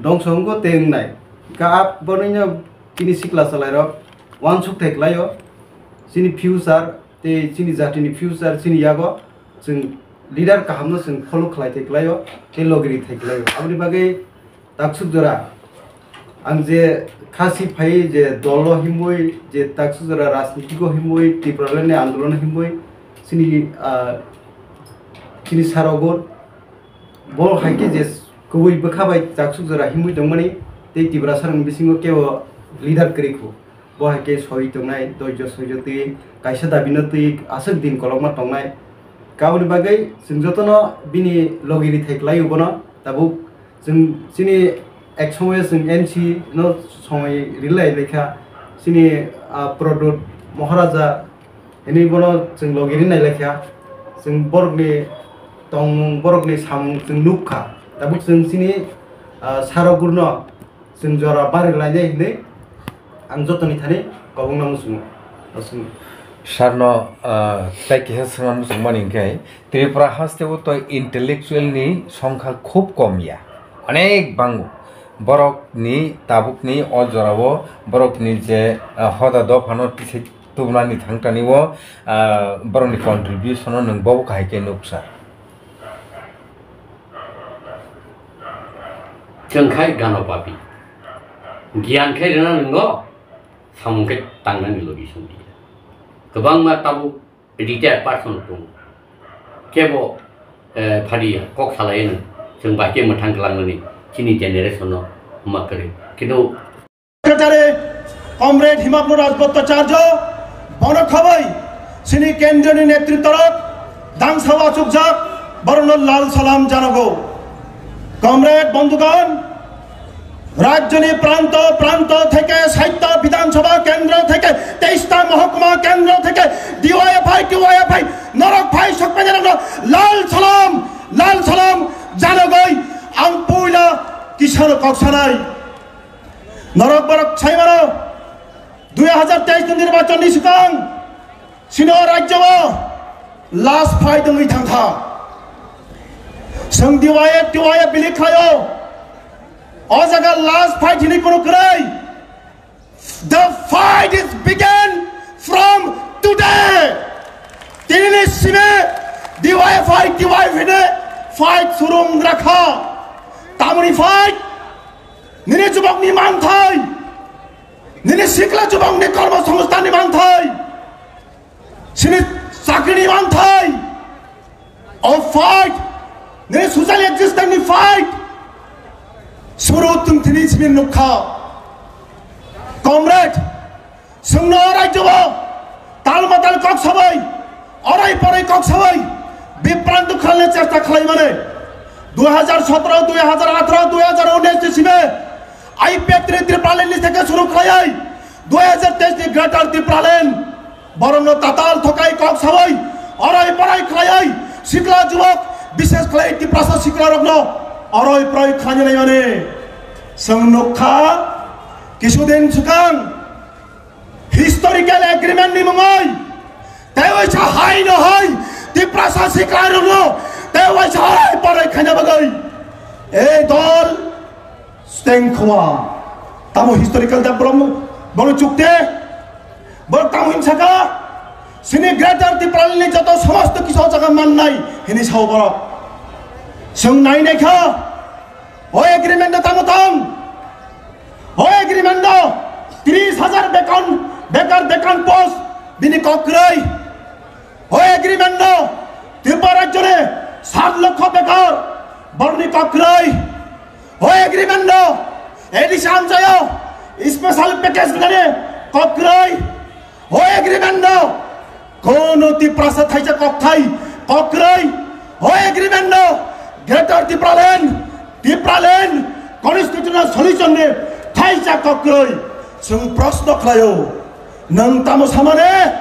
Dongso wngo tei wngnai. Ka ap bonoino chini sikla salairok uansuk thai khlaio. Chini future tei chini jatini future chini yago chwng leader kahamno chwng follow khlai thai khlaio tei logiri thai khlaio. Aboni bagwi Taksuk jora, ang je khasi phai je dolo himwi, je taksuk jora rajnitiko himwi, Tipraland ni andolon himwi, chini, ah, chini sarogo bo hai khe je kubui bwkha bai taksuk jora himwi tongmani, tei Tiprasa rokni bisingo kebo leader kwrwi khu. Bo hai khe soi tongnai, doijo soijo twi, kaisa dabino twi aswk din kolokma tongnai. Kaboni bagwi chwng jotono bini logi rithai khlaio bono. Tabuk chwng chini ek somoyo chwng N C no somoi rilai laikha. Chini, ah, Pradyot Maharaja hinwi bono chwng logi rinai laikha. Chwng borokni tongmung, borokni samung chwng nukha. Tabuk chwng chini, ah, sarogurno chwng jora bari lainai hinwi ang jotoni thani kobongno muchungo. Muchungo. Sarno, ah, tei kisa swngna muchungmani hwnkhe, Tripura hasteo to intellectual ni songkha khub kom ya, onek bango. Borok ni tabuk ni o jora o borok ni je, ah, hoda dopha no tisai tubunani thangtani o, ah, borok ni contribution no nwng bobo kahai khe nuksa. Chwng khai gano papi. Giyan khai rwna nwngo, samung khai tangnani logi song di. Kwbangma tabuk retired person tongo. Kebo, eh, phadi kok salai no, chwng bai khe mwthang kwlangnani chini generation no ma kwrwi. Kintu Secretary Comrade Himapno Rajbhattacharya, bono khabai chini kendroni netritwrok dangsa achukjak, borokno lal salam janago. Comrade bondhugan, rajyoni pranto pranto theke saitto bidhansabha kendro theke teista mohokuma kendro theke D Y F I, T Y F I norok phai sokphainarokno lal salam, lal salam janagoi ang puila kisano kok sanai. Norok borok sai mano, dui hajar teis ni nirbachon ni swkang chini o rajyo o last fight wngwi thangkha. Chwng D Y F, T Y F bili khlaio. O jaga last fight hinwi kunu kwrwi. The fight is began from today. Tinini simi D Y F I, T Y F ni fight suru wngrakha. Tamoni fight, nini jubokni manthai, nini sikla jubokni kormosongsthanni manthai, sini chakrini manthai, o fight, nini social existence ni fight, suru tungthini simi nukha. Comrade, chwngno o rajyo o tal matal kok sabai, orai porai kok sabai, bipranto khalna chesta khlai mane. Dui hajar sotro, dui hajar atro, dui hajar unis ni simi I P F three Tipraland ni theke suru khlaiwi dui hajar teis ni Greater Tipraland borokno tatal thokai kok sabai, orai porai khlaiwi sikla jubok, bishes khlai Tiprasa sikla rokno orai porai khlaina nai mane. Chwng nukha kisudin swkang historical agreement ni mungwi tei waisa hai no hai Tiprasa sikla rokno tei waisa hai parai khaina bagwi ei dol stengkhwa tamo historical da borom bono chukte borok tamo hinsaka sini Greater Tipraland ni joto somosto kisu jaga mannai hini sao borok. Chwng nai naikha o agreement da tamo tong. O agreement o tris hajar bekon, bekar bekon post bini kokroi. O agreement o Tripura rajyone sat lokho bekar borni kokroi. O agreement o A D C amchayo special package nani kokroi. O agreement no kono Tiprasa thaisa kokthai kokroi. O agreement no Greater Tipraland, Tipraland constitutional solution ni thaisa kokroi. Chwng proshno khlaio, nwng tamo samane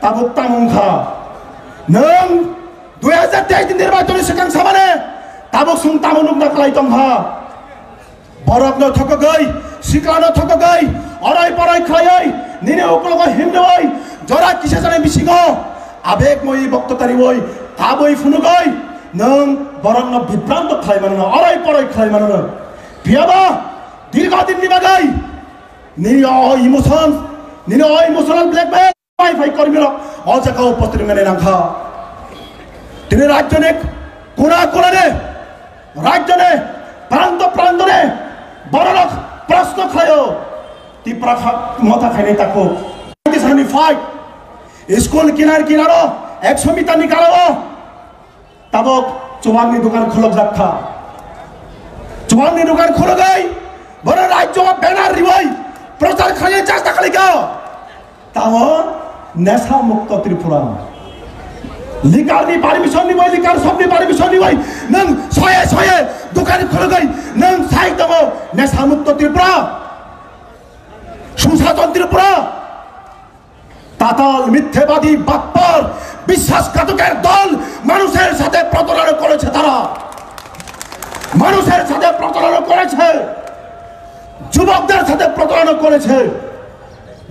tabuk tamo wngkha? Nwng dui hajar teis ni nirbachon ni swkang samane tabuk chwng tamo nukna khlai tongkha? Borokno thokogwi, siklano thokogwi, orai porai khlaiwi, nini uklogo himriwi, jora kisa jani bisingo abegmoi bokto tariwi, tabwi phunugwi, nwng borokno bibranto khlai mano, orai porai khlai mano. Phiyaba dirgho dinni bagwi nini o emotion, nini o emotional blackmail. Wi-Fi kormirok o jaga uposthit wngmani nangkha. Tini rajyoni kona konani, rajyoni pranto prantoni bororok proshno khlaio, Tipra kha-, motha khainai takhuk. Tisani fight, school kinar kinaro ekso meter ni gana o tabok chuwangni dukan khulukjak kha. Chuwangni dukan khulugwi bono rajyo banner riwi prochar khainai chesta khlaikha. Tamo nesa mukto Tripura. Liquor ni permission ni bai, liquor shop ni permission ni bai, nwng soye soye dukan khulugwi nwng sai tongo nesa mukto Tripura. Susason Tripura. তাতাল মিথ্যেবাদী বাটপার বিশ্বাসঘাতকের দল। মানুষের সাথে প্রতারণা করেছে তারা, মানুষের সাথে প্রতারণা করেছে, যুবকদের সাথে প্রতারণা করেছে।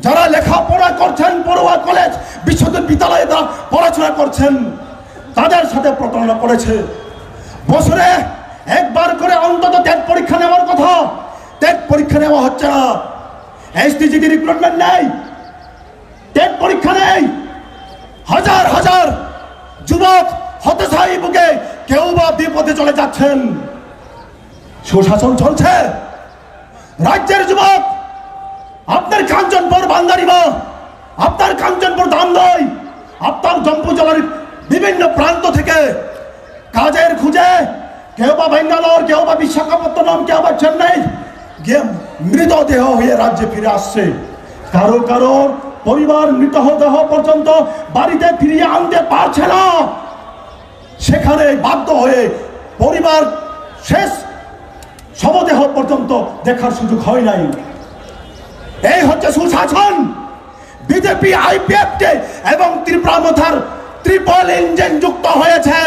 যারা লেখাপড়া করছেন, পড়ুয়া কলেজ, বিশ্ববিদ্যালয়ে তারা পড়াশোনা করছেন, তাদের সাথে প্রতারণা করেছে। বছরে একবার করে অন্তত টেট পরীক্ষা নেওয়ার কথা, টেট পরীক্ষা নেওয়া হচ্ছে না। এসটিজিডি রিক্রুটমেন্ট নেই, টেট পরীক্ষা নেই। হাজার হাজার যুবক হতাশায় ভুগে, কেউ বা বিপদে চলে যাচ্ছেন। সুশাসন চলছে? রাজ্যের যুবক, আপনার কাঞ্চনপুর বান্দারিমা, আপনার কাঞ্চনপুর দামদই, আপনার জম্পু জলার বিভিন্ন প্রান্ত থেকে কাজের খুঁজে কেউ বা ব্যাঙ্গালোর, কেউ বা বিশাখাপত্তনম, কেউ বা চেন্নাই গিয়ে মৃতদেহ হয়ে রাজ্যে ফিরে আসছে। কারো কারোর পরিবার মৃতদেহ পর্যন্ত বাড়িতে ফিরিয়ে আনতে পারছে না। সেখানে বাধ্য হয়ে পরিবার শেষ শবদেহ পর্যন্ত দেখার সুযোগ হয় নাই। এই হচ্ছে সুশাসন। বিজেপি আইপিএফ কে এবং ত্রিপুরা মথার ট্রিপল ইঞ্জিন যুক্ত হয়েছে।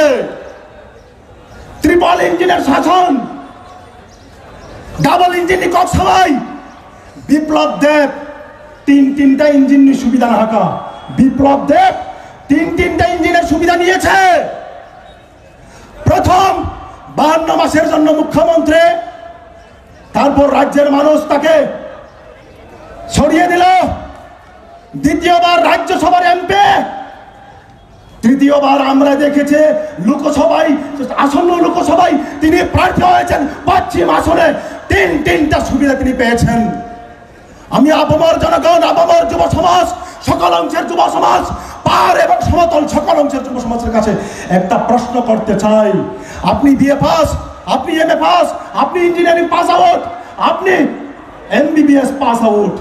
ট্রিপল ইঞ্জিনের শাসন, ডাবল ইঞ্জিন নি কক্স হাওয়াই। বিপ্লব দেব তিন তিনটা ইঞ্জিন নি সুবিধা না হাকা। বিপ্লব দেব তিন তিনটা ইঞ্জিনের সুবিধা নিয়েছে। প্রথম বাহান্ন মাসের জন্য মুখ্যমন্ত্রী, তারপর রাজ্যের মানুষ তাকে সরিয়ে দিল। দ্বিতীয়বার রাজ্যসভার এমপি, তৃতীয়বার আমরা দেখেছি লোকসভায়, আসন্ন লোকসভায় তিনি প্রার্থী হয়েছেন, পশ্চিম আসনে তিন তিনটা সুবিধা তিনি পেয়েছেন। আমি আপামর জনগণ, আপামর যুব সমাজ, সকল অংশের যুব সমাজ, পার এবং সমতল সকল অংশের যুব সমাজের কাছে একটা প্রশ্ন করতে চাই। আপনি বিএ পাস, আপনি এমএ পাস, আপনি ইঞ্জিনিয়ারিং পাস আউট, আপনি এমবিবিএস পাস আউট।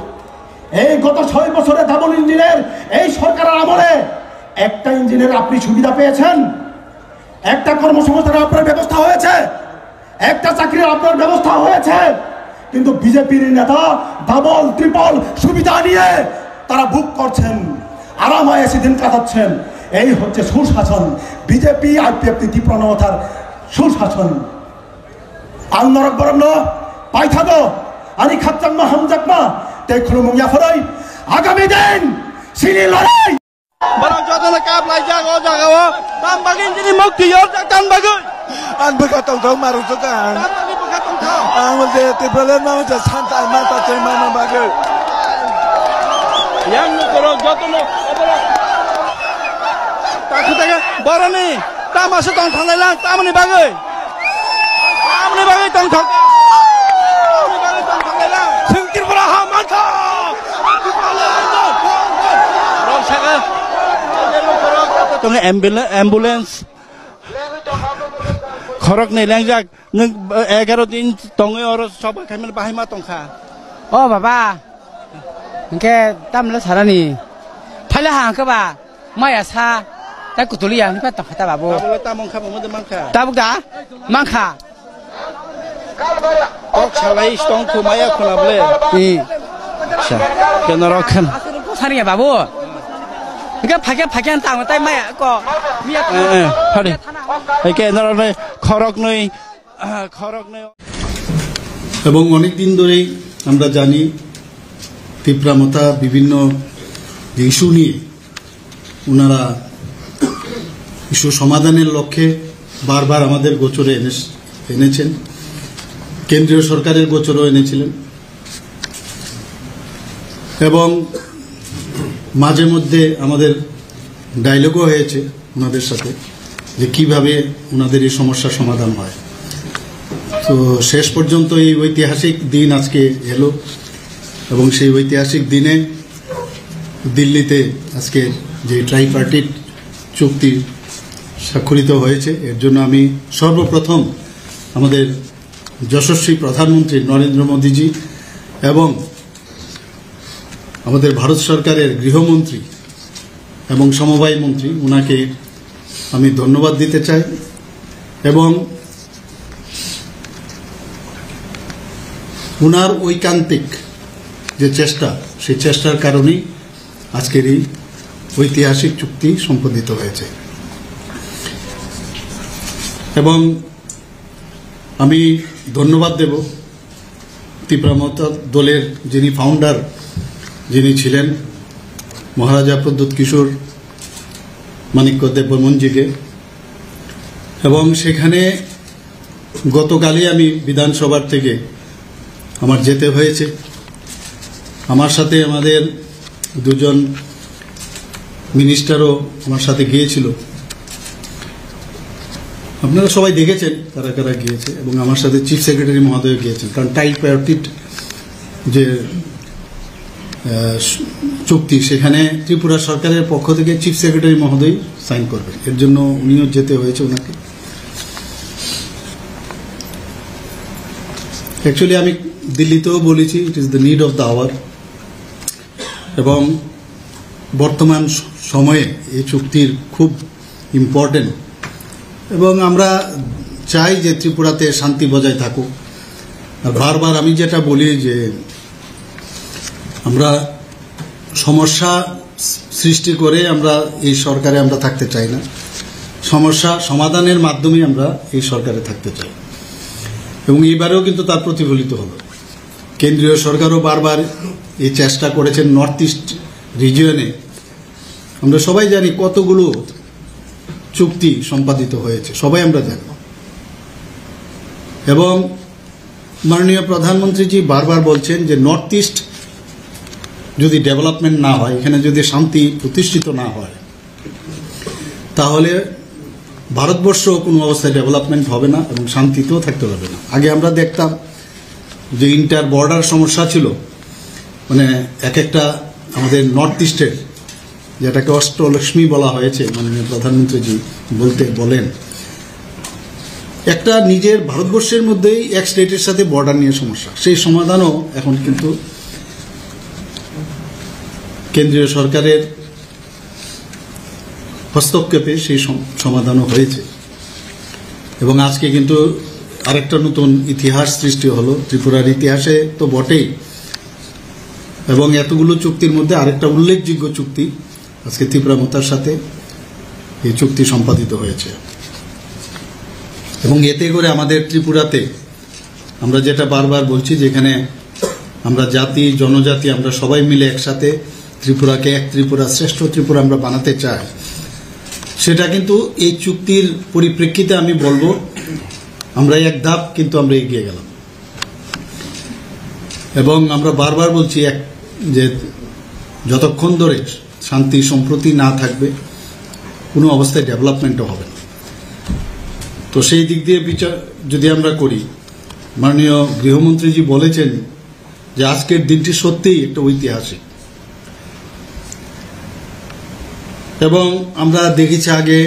এই গত ছয় বছরে ডাবল ইঞ্জিনের এই সরকারের আমলে একটা ইঞ্জিনের আপনি সুবিধা পেয়েছেন? একটা কর্মসংস্থানের আপনার ব্যবস্থা হয়েছে? একটা চাকরির আপনার ব্যবস্থা হয়েছে? কিন্তু বিজেপির নেতা ডাবল ট্রিপল সুবিধা নিয়ে তারা ভোগ করছেন, আরাম আয়েসি দিন কাটাচ্ছেন। এই হচ্ছে সুশাসন, বিজেপি আইপিএফটি টিপ্রা মথার সুশাসন। Ang norok borokno paithago, ani khakchangma hamjakma tei khulumung yapharwi agami din chini loroi. Borok jotono kap laijak o jagao. Tam bagwi nini mukti yorjak tam bagwi. Ang bwkha tongthok marwk jwk ang. Tam bagwi bwkha tongthok. Ang je Tipraland mano je santa manta tei mano bagwi. Yang nukorok jotono oborok. Takhu takhe boroni tamasa tong thanglai lang tamoni bagwi. Tamoni bagwi tong thang. Tamoni bagwi tong thanglai lang. Chwng Tripura ha mantha. Rok saka. Tong ambul-, ambulance. Khorok ni lengjak. Nwng, eh, egaro din tongwi oro soba khaimani bahai ma tongkha. O baba. Hwnkhe tamle sarani. Phaila ha hwnkhe ba. Maya sa. Ta kutuliya hwnwi pa tongkha ta babu. Tabuk ta mangkha, bo mode mangkha. Tabuk da? Mangkha. Kok salai tong khu maya khuna ble. I. Sa. Kena rok khan. Sariya babu. Hwnkhe phakya phakya tang tai maya ko. Miya. Eh, eh, phadi. Eke norok nai khorok nui. এবং অনেক দিন ধরেই আমরা জানি তিপ্রা মথা বিভিন্ন যে ইস্যু নিয়ে ওনারা ইস্যু সমাধানের লক্ষ্যে বারবার আমাদের গোচরে এনে, এনেছেন, কেন্দ্রীয় সরকারের গোচরও এনেছিলেন এবং মাঝে মধ্যে আমাদের ডায়লগও হয়েছে ওনাদের সাথে যে কিভাবে ওনাদের এই সমস্যা সমাধান হয়। তো শেষ পর্যন্ত এই ঐতিহাসিক দিন আজকে এলো এবং সেই ঐতিহাসিক দিনে দিল্লিতে আজকে যে ট্রাইপার্টিট চুক্তি স্বাক্ষরিত হয়েছে, এর জন্য আমি সর্বপ্রথম আমাদের যশস্বী প্রধানমন্ত্রী নরেন্দ্র মোদীজি এবং আমাদের ভারত সরকারের গৃহমন্ত্রী এবং সমবায় মন্ত্রী, ওনাকে আমি ধন্যবাদ দিতে চাই এবং ওনার ঐকান্তিক যে চেষ্টা, সেই চেষ্টার কারণেই আজকের এই ঐতিহাসিক চুক্তি সম্পাদিত হয়েছে। এবং আমি ধন্যবাদ দেব তিপ্রা মথা দলের যিনি ফাউন্ডার, যিনি ছিলেন মহারাজা প্রদ্যুৎ কিশোর মাণিক্য দেববর্মনজিকে। এবং সেখানে গতকালই আমি বিধানসভার থেকে আমার যেতে হয়েছে। আমার সাথে আমাদের দুজন মিনিস্টারও আমার সাথে গিয়েছিল। আপনারা সবাই দেখেছেন কারা কারা গিয়েছে, এবং আমার সাথে চিফ সেক্রেটারি মহোদয় গিয়েছেন, কারণ ট্রাইপার্টিট যে, আহ, চুক্তি, সেখানে ত্রিপুরা সরকারের পক্ষ থেকে চিফ সেক্রেটারি মহোদয় সাইন করবেন, এর জন্য উনিও যেতে হয়েছে ওনাকে। অ্যাকচুয়ালি আমি দিল্লিতেও বলেছি, it is the need of the hour, এবং বর্তমান স-, সময়ে এই চুক্তির খুব ইম্পর্টেন্ট, এবং আমরা চাই যে ত্রিপুরাতে শান্তি বজায় থাকুক। আর বারবার আমি যেটা বলি যে আমরা সমস্যা সৃষ্টি করে আমরা এই সরকারে আমরা থাকতে চাই না, সমস্যা সমাধানের মাধ্যমে আমরা এই সরকারে থাকতে চাই। এবং এইবারেও কিন্তু তার প্রতিফলিত হলো। কেন্দ্রীয় সরকারও বারবার এই চেষ্টা করেছেন নর্থ ইস্ট রিজিয়নে। আমরা সবাই জানি কতগুলো চুক্তি সম্পাদিত হয়েছে, সবাই আমরা জানি। এবং মাননীয় প্রধানমন্ত্রীজি বারবার বলছেন যে নর্থ ইস্ট যদি ডেভেলপমেন্ট না হয়, এখানে যদি শান্তি প্রতিষ্ঠিত না হয়, তাহলে ভারতবর্ষ কোনো অবস্থায় ডেভেলপমেন্ট হবে না এবং শান্তিতেও থাকতে পারবে না। আগে আমরা দেখতাম যে ইন্টার বর্ডার সমস্যা ছিল, মানে এক একটা আমাদের নর্থ ইস্টের, যেটাকে অষ্টলক্ষ্মী বলা হয়েছে, মাননীয় প্রধানমন্ত্রীজি বলতে বলেন, একটা নিজের ভারতবর্ষের মধ্যেই এক স্টেটের সাথে বর্ডার নিয়ে সমস্যা, সেই সমাধানও এখন কিন্তু কেন্দ্রীয় সরকারের হস্তক্ষেপে সেই সম-, সমাধানও হয়েছে। এবং আজকে কিন্তু আরেকটা নতুন ইতিহাস সৃষ্টি হলো ত্রিপুরার ইতিহাসে তো বটেই, এবং এতগুলো চুক্তির মধ্যে আরেকটা উল্লেখযোগ্য চুক্তি আজকে ত্রিপুরা মথার সাথে এই চুক্তি সম্পাদিত হয়েছে। এবং এতে করে আমাদের ত্রিপুরাতে আমরা যেটা বারবার বলছি, যেখানে আমরা জাতি, জনজাতি, আমরা সবাই মিলে একসাথে ত্রিপুরাকে এক ত্রিপুরা, শ্রেষ্ঠ ত্রিপুরা আমরা বানাতে চাই, সেটা কিন্তু এই চুক্তির পরিপ্রেক্ষিতে আমি বলবো, আমরা এক ধাপ কিন্তু আমরা এগিয়ে গেলাম। এবং আমরা বারবার বলছি এক, যে যতক্ষণ ধরে শান্তি সম্প্রীতি না থাকবে, কোনো অবস্থায় ডেভেলপমেন্টও হবে না। তো সেই দিক দিয়ে বিচার যদি আমরা করি, মাননীয় গৃহমন্ত্রীজি বলেছেন যে আজকের দিনটি সত্যিই একটা ঐতিহাসিক। এবং আমরা দেখেছি, আগে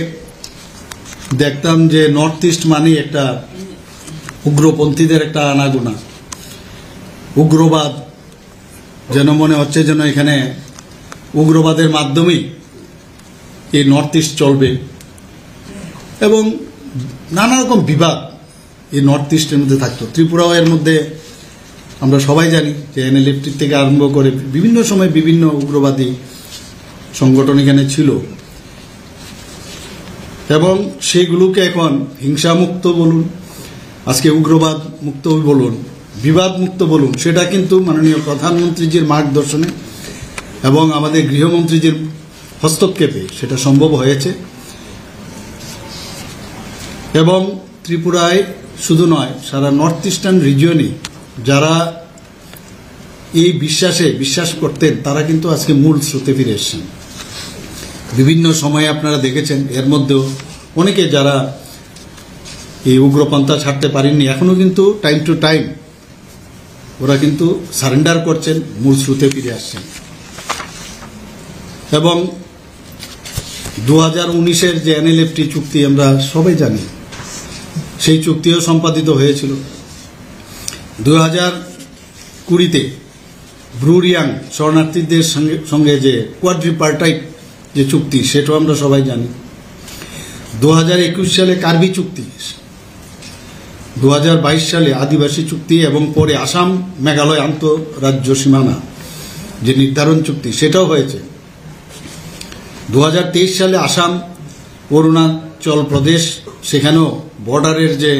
দেখতাম যে নর্থ ইস্ট মানে একটা উগ্রপন্থীদের একটা আনাগোনা, উগ্রবাদ, যেন মনে হচ্ছে যেন এখানে উগ্রবাদের মাধ্যমেই এই নর্থ ইস্ট চলবে এবং নানা রকম বিবাদ এই নর্থ ইস্টের মধ্যে থাকতো। ত্রিপুরাও এর মধ্যে, আমরা সবাই জানি যে এনএলএফটি থেকে আরম্ভ করে বিভিন্ন সময় বিভিন্ন উগ্রবাদী সংগঠন এখানে ছিল এবং সেইগুলোকে এখন হিংসামুক্ত বলুন, আজকে উগ্রবাদ মুক্ত বলুন, বিবাদ মুক্ত বলুন, সেটা কিন্তু মাননীয় প্রধানমন্ত্রীজির মার্গদর্শনে এবং আমাদের গৃহমন্ত্রীজির হস্তক্ষেপে সেটা সম্ভব হয়েছে। এবং ত্রিপুরায় শুধু নয়, সারা নর্থ ইস্টার্ন রিজিয়নে যারা এই বিশ্বাসে বিশ্বাস করতেন, তারা কিন্তু আজকে মূল স্রোতে ফিরে এসেছেন। বিভিন্ন সময়ে আপনারা দেখেছেন, এর মধ্যেও অনেকে যারা এই উগ্রপন্থা ছাড়তে পারেননি, এখনো কিন্তু টাইম টু টাইম ওরা কিন্তু সারেন্ডার করছেন, মূল স্রোতে ফিরে আসছেন। এবং দু হাজার উনিশের যে এনএলএফটি চুক্তি আমরা সবাই জানি, সেই চুক্তিও সম্পাদিত হয়েছিল। দু হাজার কুড়িতে ব্রু রিয়াং শরণার্থীদের সঙ্গে, সঙ্গে যে কোয়াড্রিপার্টাইট যে চুক্তি, সেটাও আমরা সবাই জানি। দু হাজার একুশ সালে কার্বি চুক্তি, দু হাজার বাইশ সালে আদিবাসী চুক্তি এবং পরে আসাম মেঘালয় আন্তঃরাজ্য সীমানা যে নির্ধারণ চুক্তি, সেটাও হয়েছে। দু হাজার তেইশ সালে আসাম অরুণাচল প্রদেশ, সেখানেও বর্ডারের যে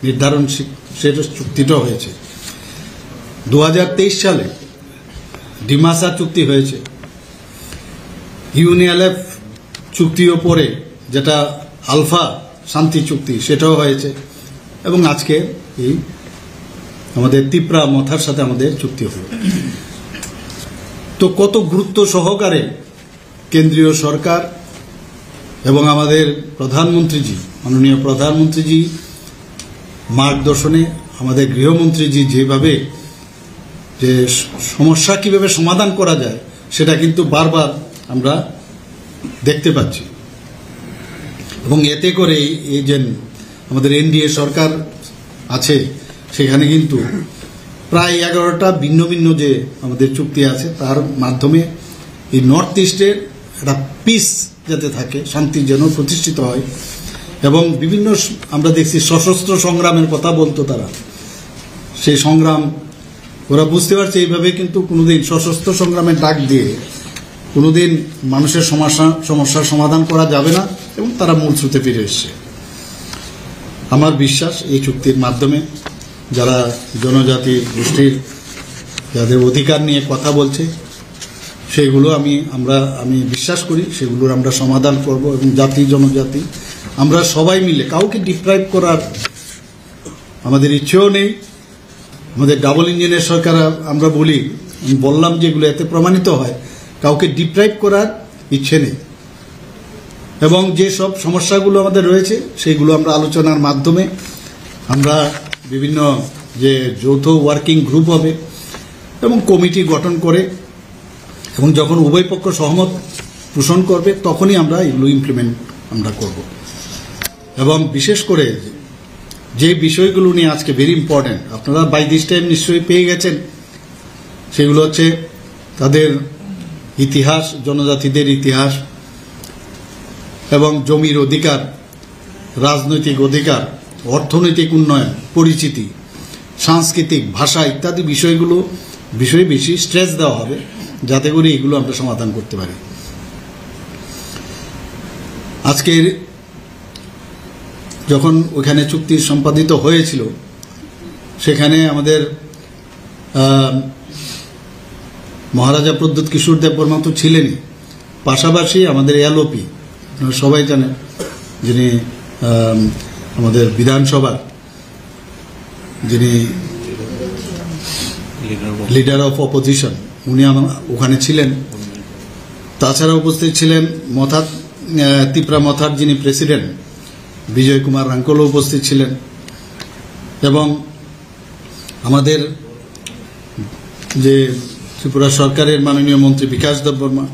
নির্ধারণ সি-, সেটা চুক্তিটা হয়েছে। দু হাজার তেইশ সালে ডিমাসা চুক্তি হয়েছে, ইউএনএলএফ চুক্তিও পরে, যেটা আলফা শান্তি চুক্তি, সেটাও হয়েছে। এবং আজকে এই আমাদের তিপ্রা মথার সাথে আমাদের চুক্তি হলো। তো কত গুরুত্ব সহকারে কেন্দ্রীয় সরকার এবং আমাদের প্রধানমন্ত্রীজি, মাননীয় প্রধানমন্ত্রীজি মার্গদর্শনে আমাদের গৃহমন্ত্রীজি যেভাবে যে স-, সমস্যা কিভাবে সমাধান করা যায়, সেটা কিন্তু বারবার আমরা দেখতে পাচ্ছি। এবং এতে করে এই, এই যে আমাদের এনডিএ সরকার আছে, সেখানে কিন্তু প্রায় এগারোটা ভিন্ন ভিন্ন যে আমাদের চুক্তি আছে, তার মাধ্যমে এই নর্থ ইস্টের একটা পিস যাতে থাকে, শান্তি যেন প্রতিষ্ঠিত হয়। এবং বিভিন্ন স-, আমরা দেখছি সশস্ত্র সংগ্রামের কথা বলতো তারা, সেই সংগ্রাম ওরা বুঝতে পারছে এইভাবে কিন্তু কোনোদিন সশস্ত্র সংগ্রামের ডাক দিয়ে কোনোদিন মানুষের সমস্যা, সমস্যার সমাধান করা যাবে না এবং তারা মূল স্রোতে ফিরে এসছে। আমার বিশ্বাস এই চুক্তির মাধ্যমে যারা জনজাতি গোষ্ঠীর যাদের অধিকার নিয়ে কথা বলছে, সেগুলো আমি, আমরা, আমি বিশ্বাস করি সেগুলোর আমরা সমাধান করব এবং জাতি জনজাতি আমরা সবাই মিলে, কাউকে ডিপ্রাইভ করার আমাদের ইচ্ছেও নেই। আমাদের ডাবল ইঞ্জিনের সরকার, আমরা বলি, আমি বললাম যেগুলো এতে প্রমাণিত হয়, কাউকে ডিপ্রাইভ করার ইচ্ছে নেই। এবং যেসব সমস্যাগুলো আমাদের রয়েছে, সেইগুলো আমরা আলোচনার মাধ্যমে আমরা বিভিন্ন যে যৌথ ওয়ার্কিং গ্রুপ হবে এবং কমিটি গঠন করে, এবং যখন উভয় পক্ষ সহমত পোষণ করবে, তখনই আমরা এগুলো ইমপ্লিমেন্ট আমরা করব। এবং বিশেষ করে যে বিষয়গুলো নিয়ে আজকে ভেরি ইম্পর্টেন্ট, আপনারা বাই দিস টাইম নিশ্চয়ই পেয়ে গেছেন, সেগুলো হচ্ছে তাদের ইতিহাস, জনজাতিদের ইতিহাস এবং জমির অধিকার, রাজনৈতিক অধিকার, অর্থনৈতিক উন্নয়ন, পরিচিতি, সাংস্কৃতিক, ভাষা ইত্যাদি বিষয়গুলো, বিষয়ে বেশি স্ট্রেস দেওয়া হবে, যাতে করে এগুলো আমরা সমাধান করতে পারি। আজকের যখন ওখানে চুক্তি সম্পাদিত হয়েছিল, সেখানে আমাদের, আহ, মহারাজা প্রদ্যুৎ কিশোর দেববর্মা তো ছিলেনই, পাশাপাশি আমাদের এলওপি, আপনারা সবাই জানেন, যিনি, আহ, আমাদের বিধানসভার যিনি লিডার অফ অপোজিশন, উনি আমা-, ওখানে ছিলেন। তাছাড়া উপস্থিত ছিলেন মথার, আহ, তিপ্রা মথার যিনি প্রেসিডেন্ট বিজয় কুমার রাঙ্কলও উপস্থিত ছিলেন, এবং আমাদের যে ত্রিপুরা সরকারের মাননীয় মন্ত্রী বিকাশ দেববর্মা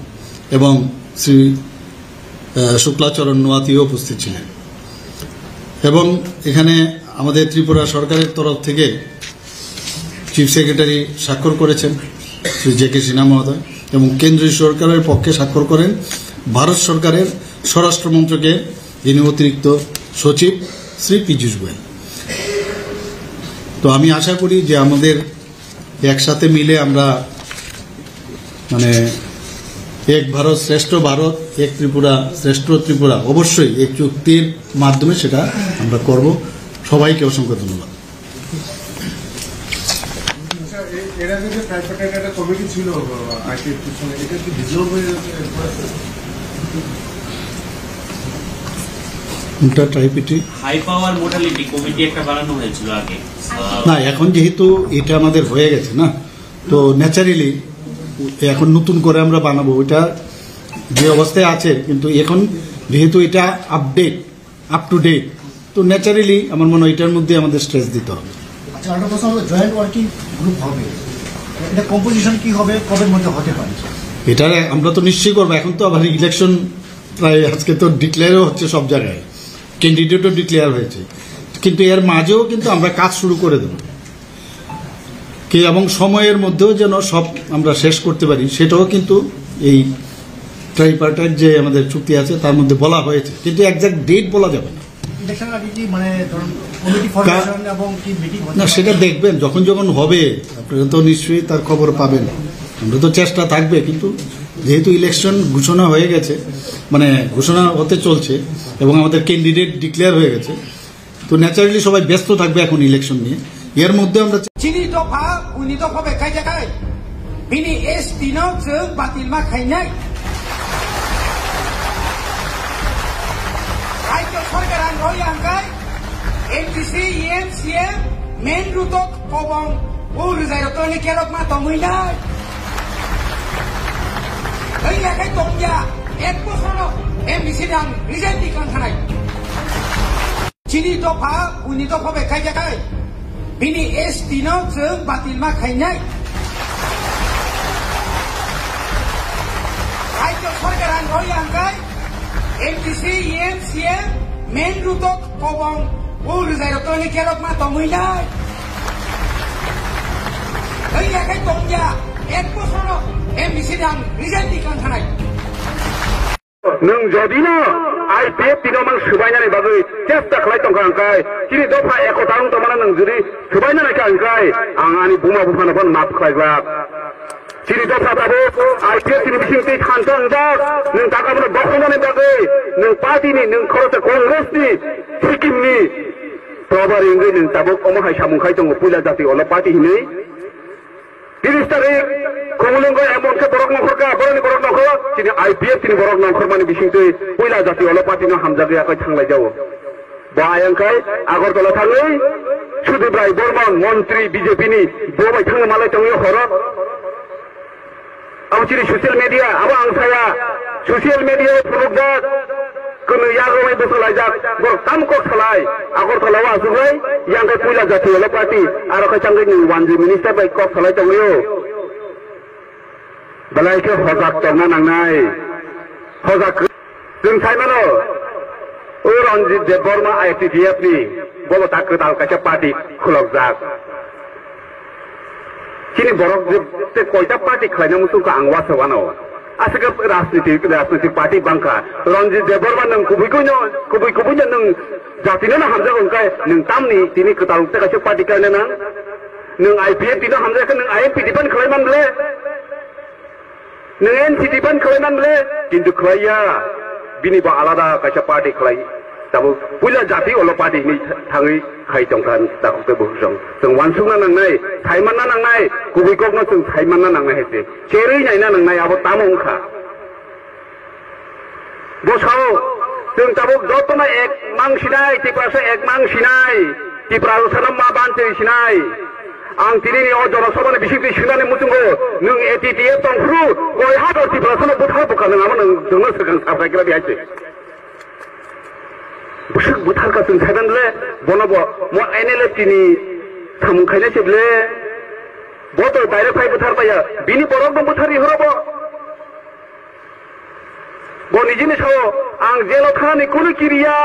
এবং শ্রী, আহ, শুক্লাচরণ নোয়াতিও উপস্থিত ছিলেন। এবং এখানে আমাদের ত্রিপুরা সরকারের তরফ থেকে চিফ সেক্রেটারি স্বাক্ষর করেছেন শ্রী জে কে সিনহা মহোদয়, এবং কেন্দ্রীয় সরকারের পক্ষে স্বাক্ষর করেন ভারত সরকারের স্বরাষ্ট্র মন্ত্রকের যিনি অতিরিক্ত সচিব শ্রী পীযূষ গোয়েল। তো আমি আশা করি যে আমাদের একসাথে মিলে আমরা, মানে, এক ভারত শ্রেষ্ঠ ভারত, এক ত্রিপুরা শ্রেষ্ঠ ত্রিপুরা, অবশ্যই এই চুক্তির মাধ্যমে সেটা আমরা করব। সবাইকে অসংখ্য ধন্যবাদ। আচ্ছা, এ-, এর আগে যে ট্রাইপার্টাইট একটা কমিটি ছিল, আহ, আইপিএফটির সঙ্গে, এটা কি ডিজলভ হয়ে গেছে? কোনটা ট্রাইপিটি? হাই পাওয়ার মোডালিটি কমিটি একটা বানানো হয়েছিল আগে। আহ, না, এখন যেহেতু এটা আমাদের হয়ে গেছে না, তো ন্যাচারালি এখন নতুন করে আমরা বানাবো। ওইটা যে অবস্থায় আছে, কিন্তু এখন যেহেতু এটা আপডেট, আপ টু ডেট, তো ন্যাচারালি আমার মনে হয় এটার মধ্যে আমাদের স্ট্রেস দিতে হবে। আচ্ছা, আরেকটা প্রশ্ন হলো, জয়েন্ট ওয়ার্কিং গ্রুপ হবে, এটা কম্পোজিশন কি হবে, কবের মধ্যে হতে পারে? এটা আমরা তো নিশ্চয়ই করবো। এখন তো আবার ইলেকশন প্রায়, আজকে তো ডিক্লেয়ারও হচ্ছে সব জায়গায়, ক্যান্ডিডেটও ডিক্লেয়ার হয়েছে, কিন্তু এর মাঝেও কিন্তু আমরা কাজ শুরু করে দেবো কি, এবং সময়ের মধ্যেও যেন সব আমরা শেষ করতে পারি, সেটাও কিন্তু এই ট্রাইপার্টাইট যে আমাদের চুক্তি আছে তার মধ্যে বলা হয়েছে, কিন্তু একজ্যাক্ট ডেট বলা যাবে না। ইলেকশন আগে কি, মানে, ধরুন, কমিটি কা-, ফরমেশন এবং কি মিটিং হচ্ছে? না, সেটা দেখবেন যখন যখন হবে, আপনারা তো নিশ্চয়ই তার খবর পাবেন। আমরা তো চেষ্টা থাকবে, কিন্তু যেহেতু ইলেকশন ঘোষণা হয়ে গেছে, মানে, ঘোষণা হতে চলছে এবং আমাদের ক্যান্ডিডেট ডিক্লেয়ার হয়ে গেছে, তো ন্যাচারালি সবাই ব্যস্ত থাকবে এখন ইলেকশন নিয়ে। এর মধ্যে আমরা Chini dopha, buini dopha bai kaijaknai. Bini S T no chwng batil ma khainai. Rajyo sorkar ang roi ang kai, M D C, E M, C M, main road o kobong, o rwjai rok tongni kelok ma tongwi nai. Hoi ya kai tong ya, ek bosor no M D C ni ang resign ni kang khanai. Chini dopha, buini dopha bai kaijaknai. Bini S T no chwng batil ma khainai. Rajyo sorkar ang roi ang kai, M D C, E M, C M, main road o kobong, o rwjai rok tongni kelok ma tongwi nai. Hoi ya kai tong ya, ek bosor no M D C ni ang resign ni kang khanai. Nwng jodi no I P F T no mang swbainani bagwi chesta khlai tongkha hwnkhe, chini dopha ekota wng tongmano nwng jodi swbainani kha hwnkhe, ang ani buma buphano phano maaf khlai glak. Chini dopha tabuk I P F T ni bising twi thansa wngjak, nwng taka bono bokhoknani bagwi, nwng party ni, nwng khoroksa Congress ni, Sikkim ni probari wngwi nwng tabuk omo hai samung khai tongo, puila jati olo party hinwi. Tiris tarik Khumulwngo emon khe borok nongkhor kha, borokni borok nongkhor, chini I P F T ni borok nongkhor mani bising twi puila jati olo party no hamjagwi akhoi thanglai jao. Bo ayang khai Agartala thangwi Sudip Rai Borma montri B J P ni bo bai thangwi malai tongwi horo. Abo chini social media, abo ang saya social media o phunukjak. Kunu yago bai bwswk laijak, borok tamo kok salai, Agartala o aswk lai, yang khe puila jati olo party, aro khe changwi nung wanjwi minister bai kok salai tongwi o. Belai khe hojak tongna nangnai. Hojak khe-, chwng sai mano, o Ranjit Debbarma I T T F ni, bobo ta kwtal kaisa party khulokjak. Chini borok je, je koita party khlaina muchungkha ang uansuk ano. Aswk rajniti, rajniti party bangkha. Ranjit Debbarma nwng kubui kubui no, kubui kubui no nwng jati no hamjak wngkha, nwng tamni tini kwtal tei kaisa party khlaina nang. Nwng I P F T no hamjak khe nwng I M P defend khlai man ble. Nwng N C T ban khlai man le, kintu khlai ya. Bini bo alada kaisa party khlai. Tabuk puila jati olo party hinwi thangwi khai tongkha takhuk tei bukhuk song. Chwng uansukna nangnai, saimanna nangnai, kubui kokno chwng saimanna nangnai hai se. Cherwi naina nangnai abo tamo wngkha. Bo sao, chwng tabuk jotono ek mang sinai, Tiprasa ek mang sinai, Tiprasano ma ban twi sinai. Ang tini ni o Jana Sabha ni bising twi sinani muchungo, nwng A T T F tong phuru, koi hajar Tiprasano buthar bwkha nwng amo nwng jwngno swkang sar khai kira di hai se. Bwswk buthar ka chwng saiman le, bono bo mo N L F T ni samung khainai se ble, bo to direct phai buthar paiya, bini borok no buthar ri horo bo. Bo nijini sao, "Ang jelo thanani kunu kiriya."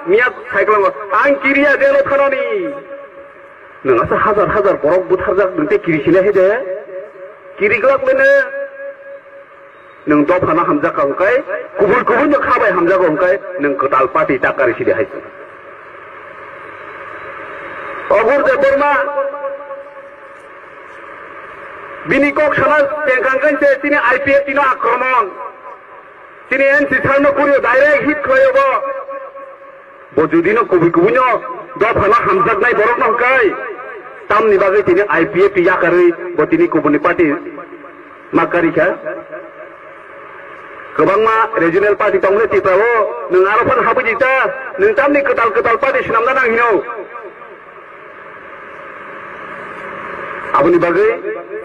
Miya saikwlango, "Ang kiriya jelo thanani." Nwng asa hajar hajar borok butharjak nwng tei kiri sinai hai de? Kiri glak le ne? Nwng dophano hamjak ka hwnkhe, kubui kubui no kha bai hamjago hwnkhe, nwng kwtal party ta kari sidi hai se. Obur Debbarma, bini kok sana tengkang kan se chini I P F T no akromon. Chini N C sir no kurio direct hit khlaio bo. Bo judi no kubui kubui no dophano hamjaknai borok no hwnkhe, tamni bagwi tini I P F T yakarwi bo tini kubuni party ma kari kha. Kwbangma regional party tongmani Tripura o, nwng aro phano habwi di ta, nwng tamni kwtal kwtal party swnamna nang hino. Aboni bagwi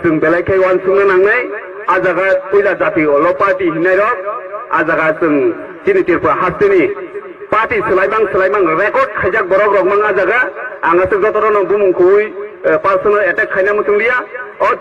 chwng belai khe uansukna nangnai, a jaga puila jati olo party hinnairok, a jaga chwng chini Tripura hasteni party swlaimang swlaimang record khaijak borok rok mang a jaga, ang aswk jotono bumung kuwi, eh, personal attack khaina muchung liya,